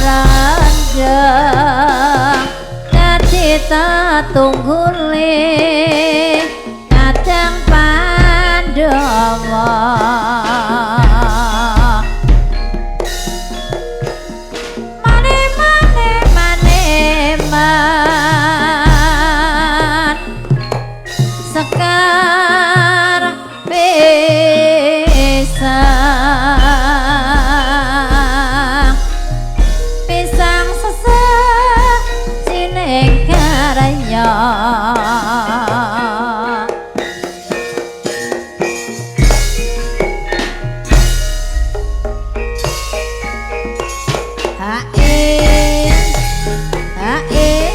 ranjang dadi tatunggule kadang Pandhawa. Mane mane mane man sekar pisang pisang seseh cining karya. Hae hae hae.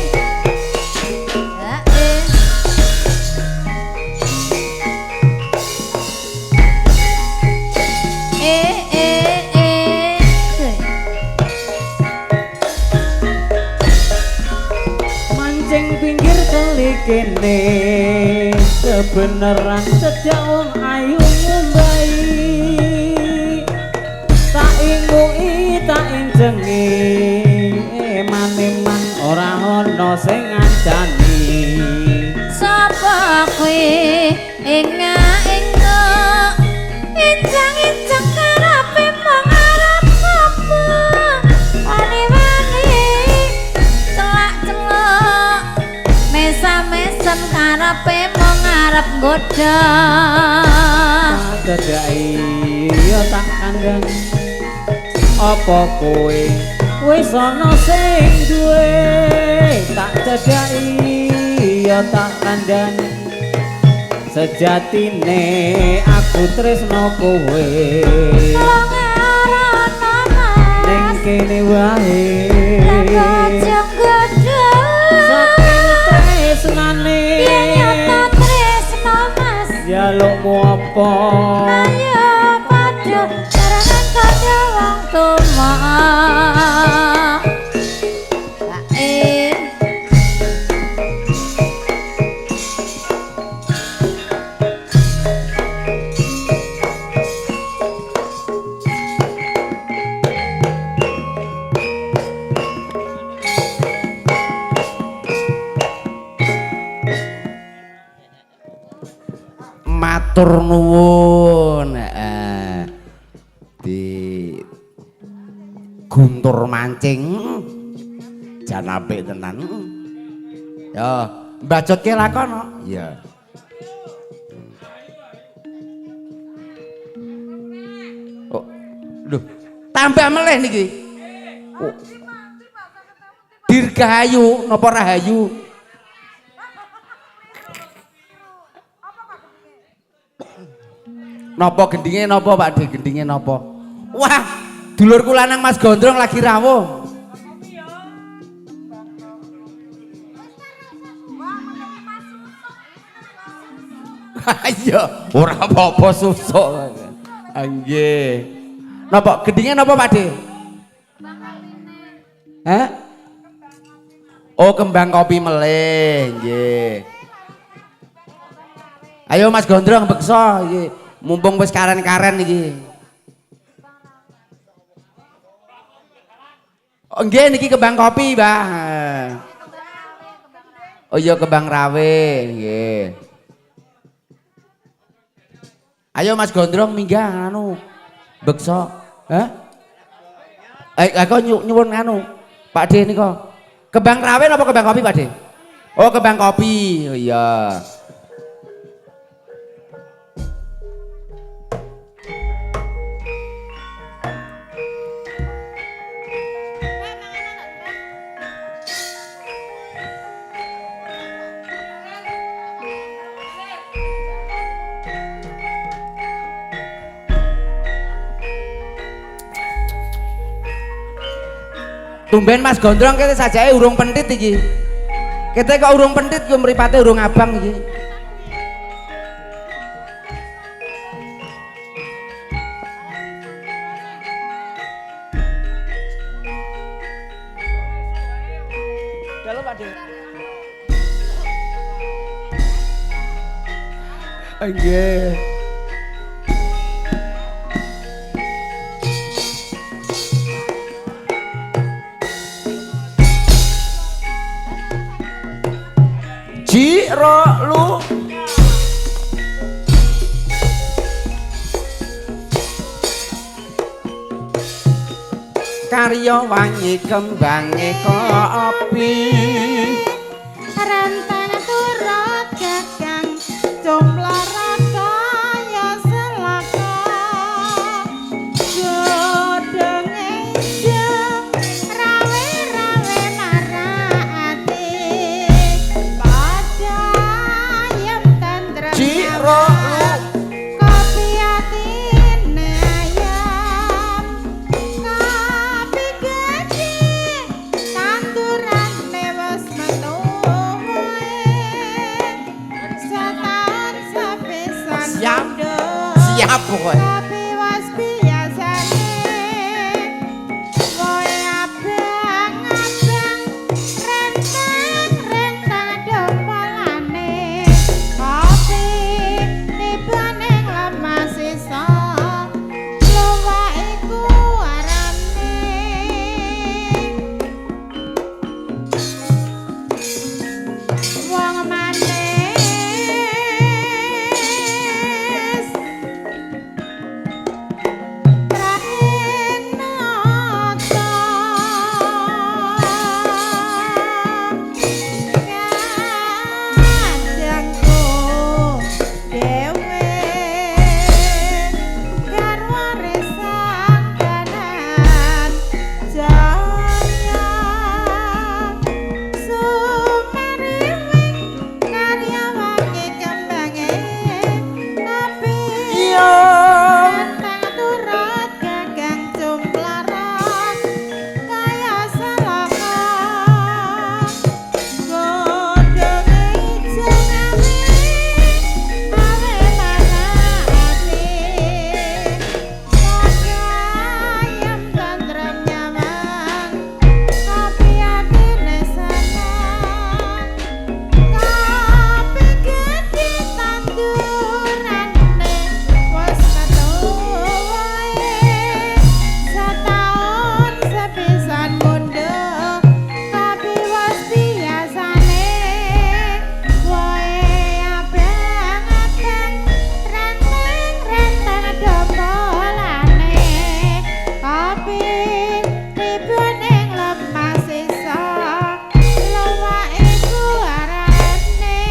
Eh eh eh. Mancing pinggir kali kene kebeneran sejak wong ayu ngumbai tak ingui tak incengi eman-eman ora ana sing ngancani. Sapa kuwi inga-inga incang-incang karepe mung arep apa wani-wani celak-celok mesam-mesem karepe mung arep nggodha. Tak cedhaki ya tak kandhani apa kowe wis ana sing duwe tak cedhaki ya tak kandhani sejatine aku tresno kowe ning kene wae aja nggodha saking tresnane yen nyata tresno Mas jalukmu apa ayo padha barengan kaya wong tuwa. Hae. Matur nuwun. Heeh. Di guntur mancing jan apik tenan. Ya, mbacutke lakono. Iya. Oh, lho, tambah melih niki. Oh. Dirgahayu napa rahayu? Napa gendinge napa Pak De gendinge napa? Wah, dulurku lanang Mas Gondrong lagi rawuh. Iya, ora apa-apa susuk. Nggih. Napa gendinge napa Pak De? Hah? Oh, kembang kopi melih, nggih. Ayo Mas Gondrong beksa iki. Mumpung wis karen-karen iki. Oh, nggih niki kembang kopi, Mbah. Oh iya kembang rawe, nggih. Ayo Mas Gondrong minggah anu beksa. Hah? Aku nyuwun anu Pak D nika. Kembang rawe napa kembang kopi, Pak D? Oh, kembang kopi. Oh iya. Tumben Mas Gondrong kete sajake urung pentit iki. Kete kok urung pentit ku mripate urung abang iki. Dalu Pak De. Nggih. Ji ro lu. Karya wangi kembange kopi. Rentan turut gagang jumlah kaya selaka. Godhonge ijo rawe-rawe marake. Padha ayem tentrem. Ji ro lu. Kopi atine ayam. Kopi gedhe tandurane wis metu wae. Setaun sepisan Siap. mundhut. Siap pokoke. Kopi wis biasane. Wohe abang-abang rentang-rentang dompolane. Kopi tibane lemah sisa luwak iku arane. Wong manis trahenata kadangku dhewe garwa resang kanan jaya sumariwing karya wangi kembange kopi. Iya. Rentang turut gagang jumplaran kaya selaka. Godhonge ijo ngawe awe marake. Padha ayem tentrem nyawang kopi atine seneng. Kopi gedhe tandurane wis metu wae. Setaun sepisan mundhut kopi wis biasane. Wohe abang-abang renteng-renteng dompolane. Kopi tibane lemah sisa luwak iku arane.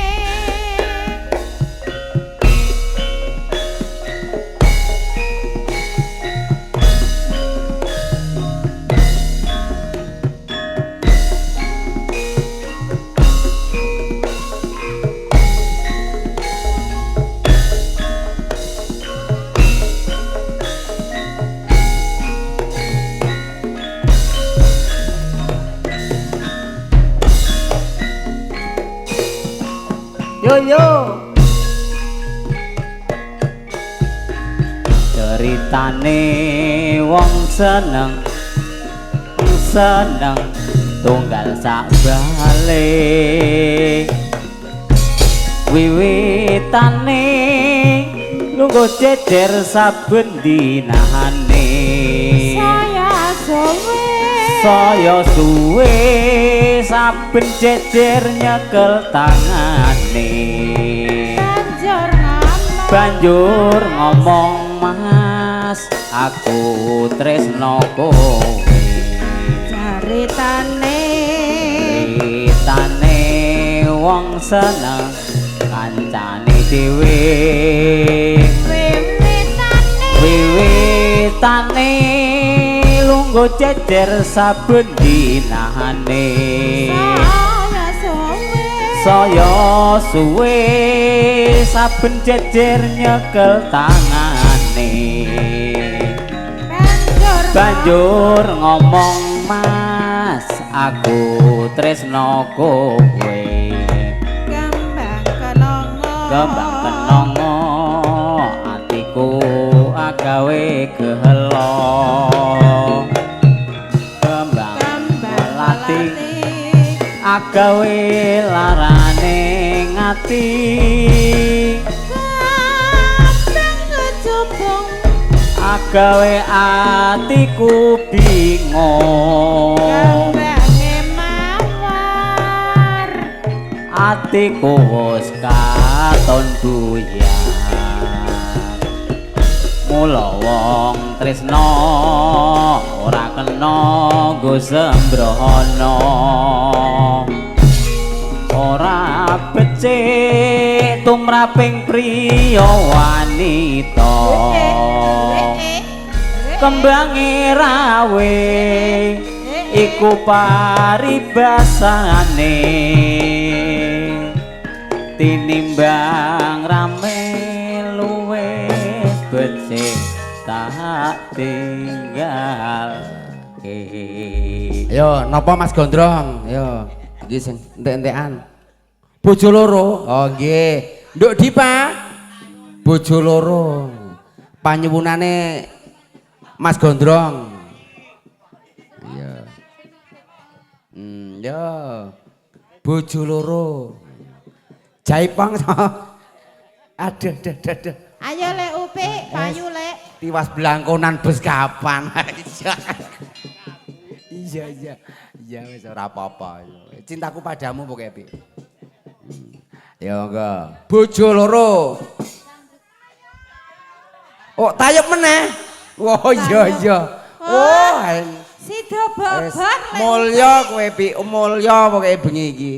Yo yo. Ceritane wong seneng seneng tunggal sak bale. Wiwitane lungguh jejer saben dinane. Saya suwe Saya suwe saben jejer nyekel tangane. banjur ngomong Banjur ngomong mas aku tresno kowe. Ceritane Ceritane wong seneng kancane dhewe. Wiwitane Wiwitane lungguh jejer saben dinane. Saya suwe Saya suwe saben jejer nyekel tangane. banjur Banjur ngomong mas Aku tresno kowe. Kembang kenanga. Kembang kenanga atiku agawe gehelo. Kembang Kembang melati melati agawe larane ngati. Kembang kecubung Agawe atiku bingung. Kembange mawar. Atiku wis katon buyar. Mula wong tresno ora kena nggo sembrono. Ora becik tumraping priya wanita. Kembange rawe iku paribasane. Tinimbang rame luwe becik tak tinggal. Yo, napa Mas Gondrong? Yo, iki sing entek-entekan. Bojo loro. Oh nggih. Nduk Dipa. Bojo loro. Panyuwunane Mas Gondrong. Iya. Yo. Bojo loro. Jaipong. Aduh, aduh, aduh, aduh. Ayo lek Upik, payu lek. Tiwas blangkonan bus kapan. Iya, iya. Iya wis ora apa-apa. Cintaku padamu pokoke, Pi. Ya monggo. Bojo loro. Oh, tayub meneh. Oh iya iya. Oh, Sida babar lek. mulya kowe Pi, mulya pokoke bengi iki.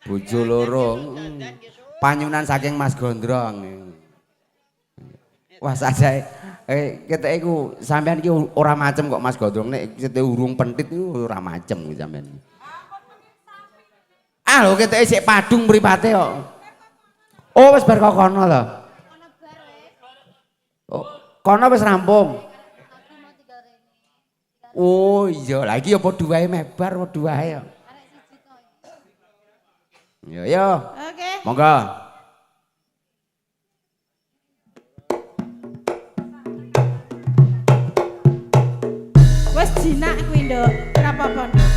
Bojo loro. Panyunan saking Mas Gondrong. Wah sajae keteke iku sampean iki ora macem kok Mas Gondrong nek keteke urung pentit iku ora macem kuwi sampean. Ah lho keteke sik padung mripate kok. Oh wis bar kok kono to. Oh, kono wis rampung. Oh iya, lah iki ya padha wae mebar padha wae kok. Yo yo. Oke. Monggo. Wis jinak kuwi, Nduk. Ora apa-apa, Nduk.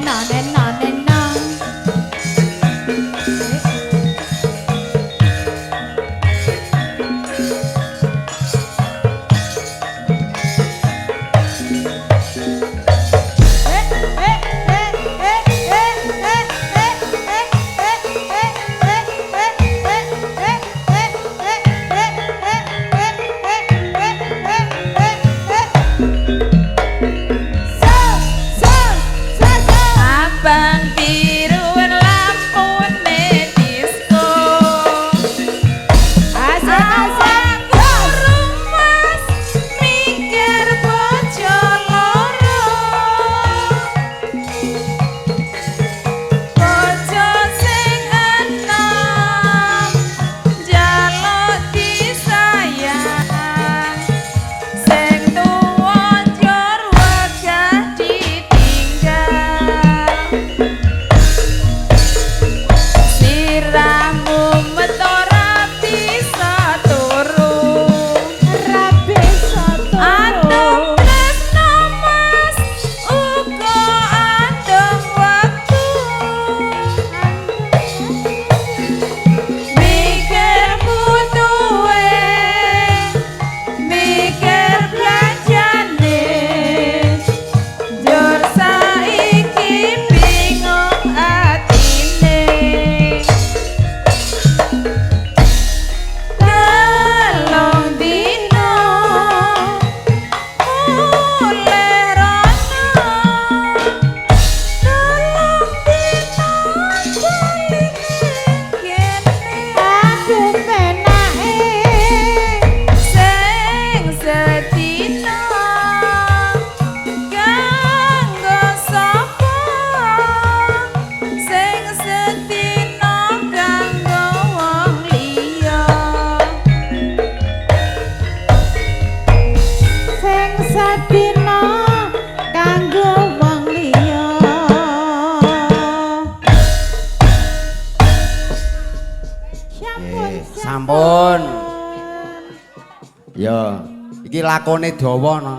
Neno neno neno. Abang biruan lampune disco. Asik asik. Rumas mikir bojo loro. Bojo sing enom njaluk disayang. Sing tuwa njur wegah ditinggal. Sirahmu metu ora bisa turu. Ra bisa turu. Adem tresno mas uga adem wektu. Mikir butuhe, mikir belanjane. Njur saiki bingung atine. Telung dino mulih rono. Telung dino bali ning kene. Aduh penake. Sing sedina kanggo sapa? Sing sedina kanggo wong liya. Sing sedina kanggo wong liya. Sampun, Nggih, sampun. Ya, iki lakone dawa no.